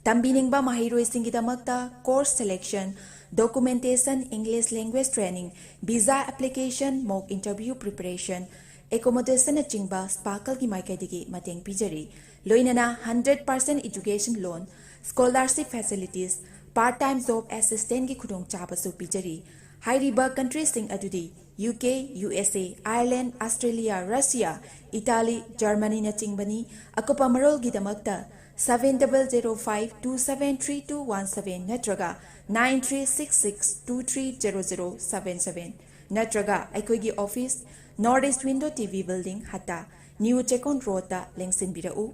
ꯇꯝꯕꯤꯅꯤꯡꯕ ꯃꯍꯩꯔꯣꯏꯁꯤꯡꯒꯤꯗꯃꯛꯇ course selection, documentation, English language training, visa application, mock interview preparation, accommodation ꯅꯆꯤꯡꯕ Sparkle ꯒꯤ ꯃꯥꯏꯀꯩꯗꯒꯤ ꯃꯇꯦꯡ ꯄꯤꯖꯔꯤ꯫ ꯂꯣꯏꯅꯅ hundred percent education loan, scholarship facilities, part time job assistance ꯀꯤ ꯈꯨꯗꯣꯡꯆꯥꯕꯁꯨ ꯄꯤꯖꯔꯤ꯫ ꯍꯥꯏꯔꯤꯕ country ꯁꯤꯡ ꯑꯗꯨꯗꯤ U K, U S A, Ireland, Australia, Russia, Italy, Germany ꯅꯆꯤꯡꯕꯅꯤ꯫ ꯑꯀꯨꯞꯄ ꯃꯔꯣꯜꯒꯤꯗꯃꯛꯇ seven double zero five two seven three two one seven ꯅꯠꯇ꯭ꯔꯒ nine three six six two three zero zero seven seven ꯅꯠꯇ꯭ꯔꯒ ꯑꯩꯈꯣꯏꯒꯤ office, North East Window T V Building, ꯍꯇꯥ, New Chekon Road ꯇ ꯂꯦꯡꯁꯤꯟꯕꯤꯔꯛꯎ꯫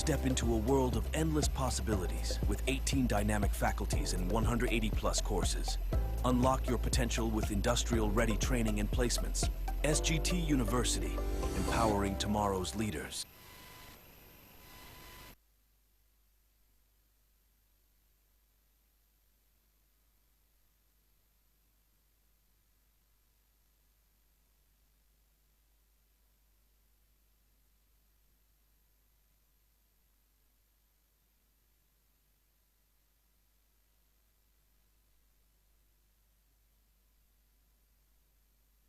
Step into a world of endless possibilities with eighteen dynamic faculties and one hundred eighty plus courses. Unlock your potential with industrial ready training and placements. S G T University, empowering tomorrow's leaders.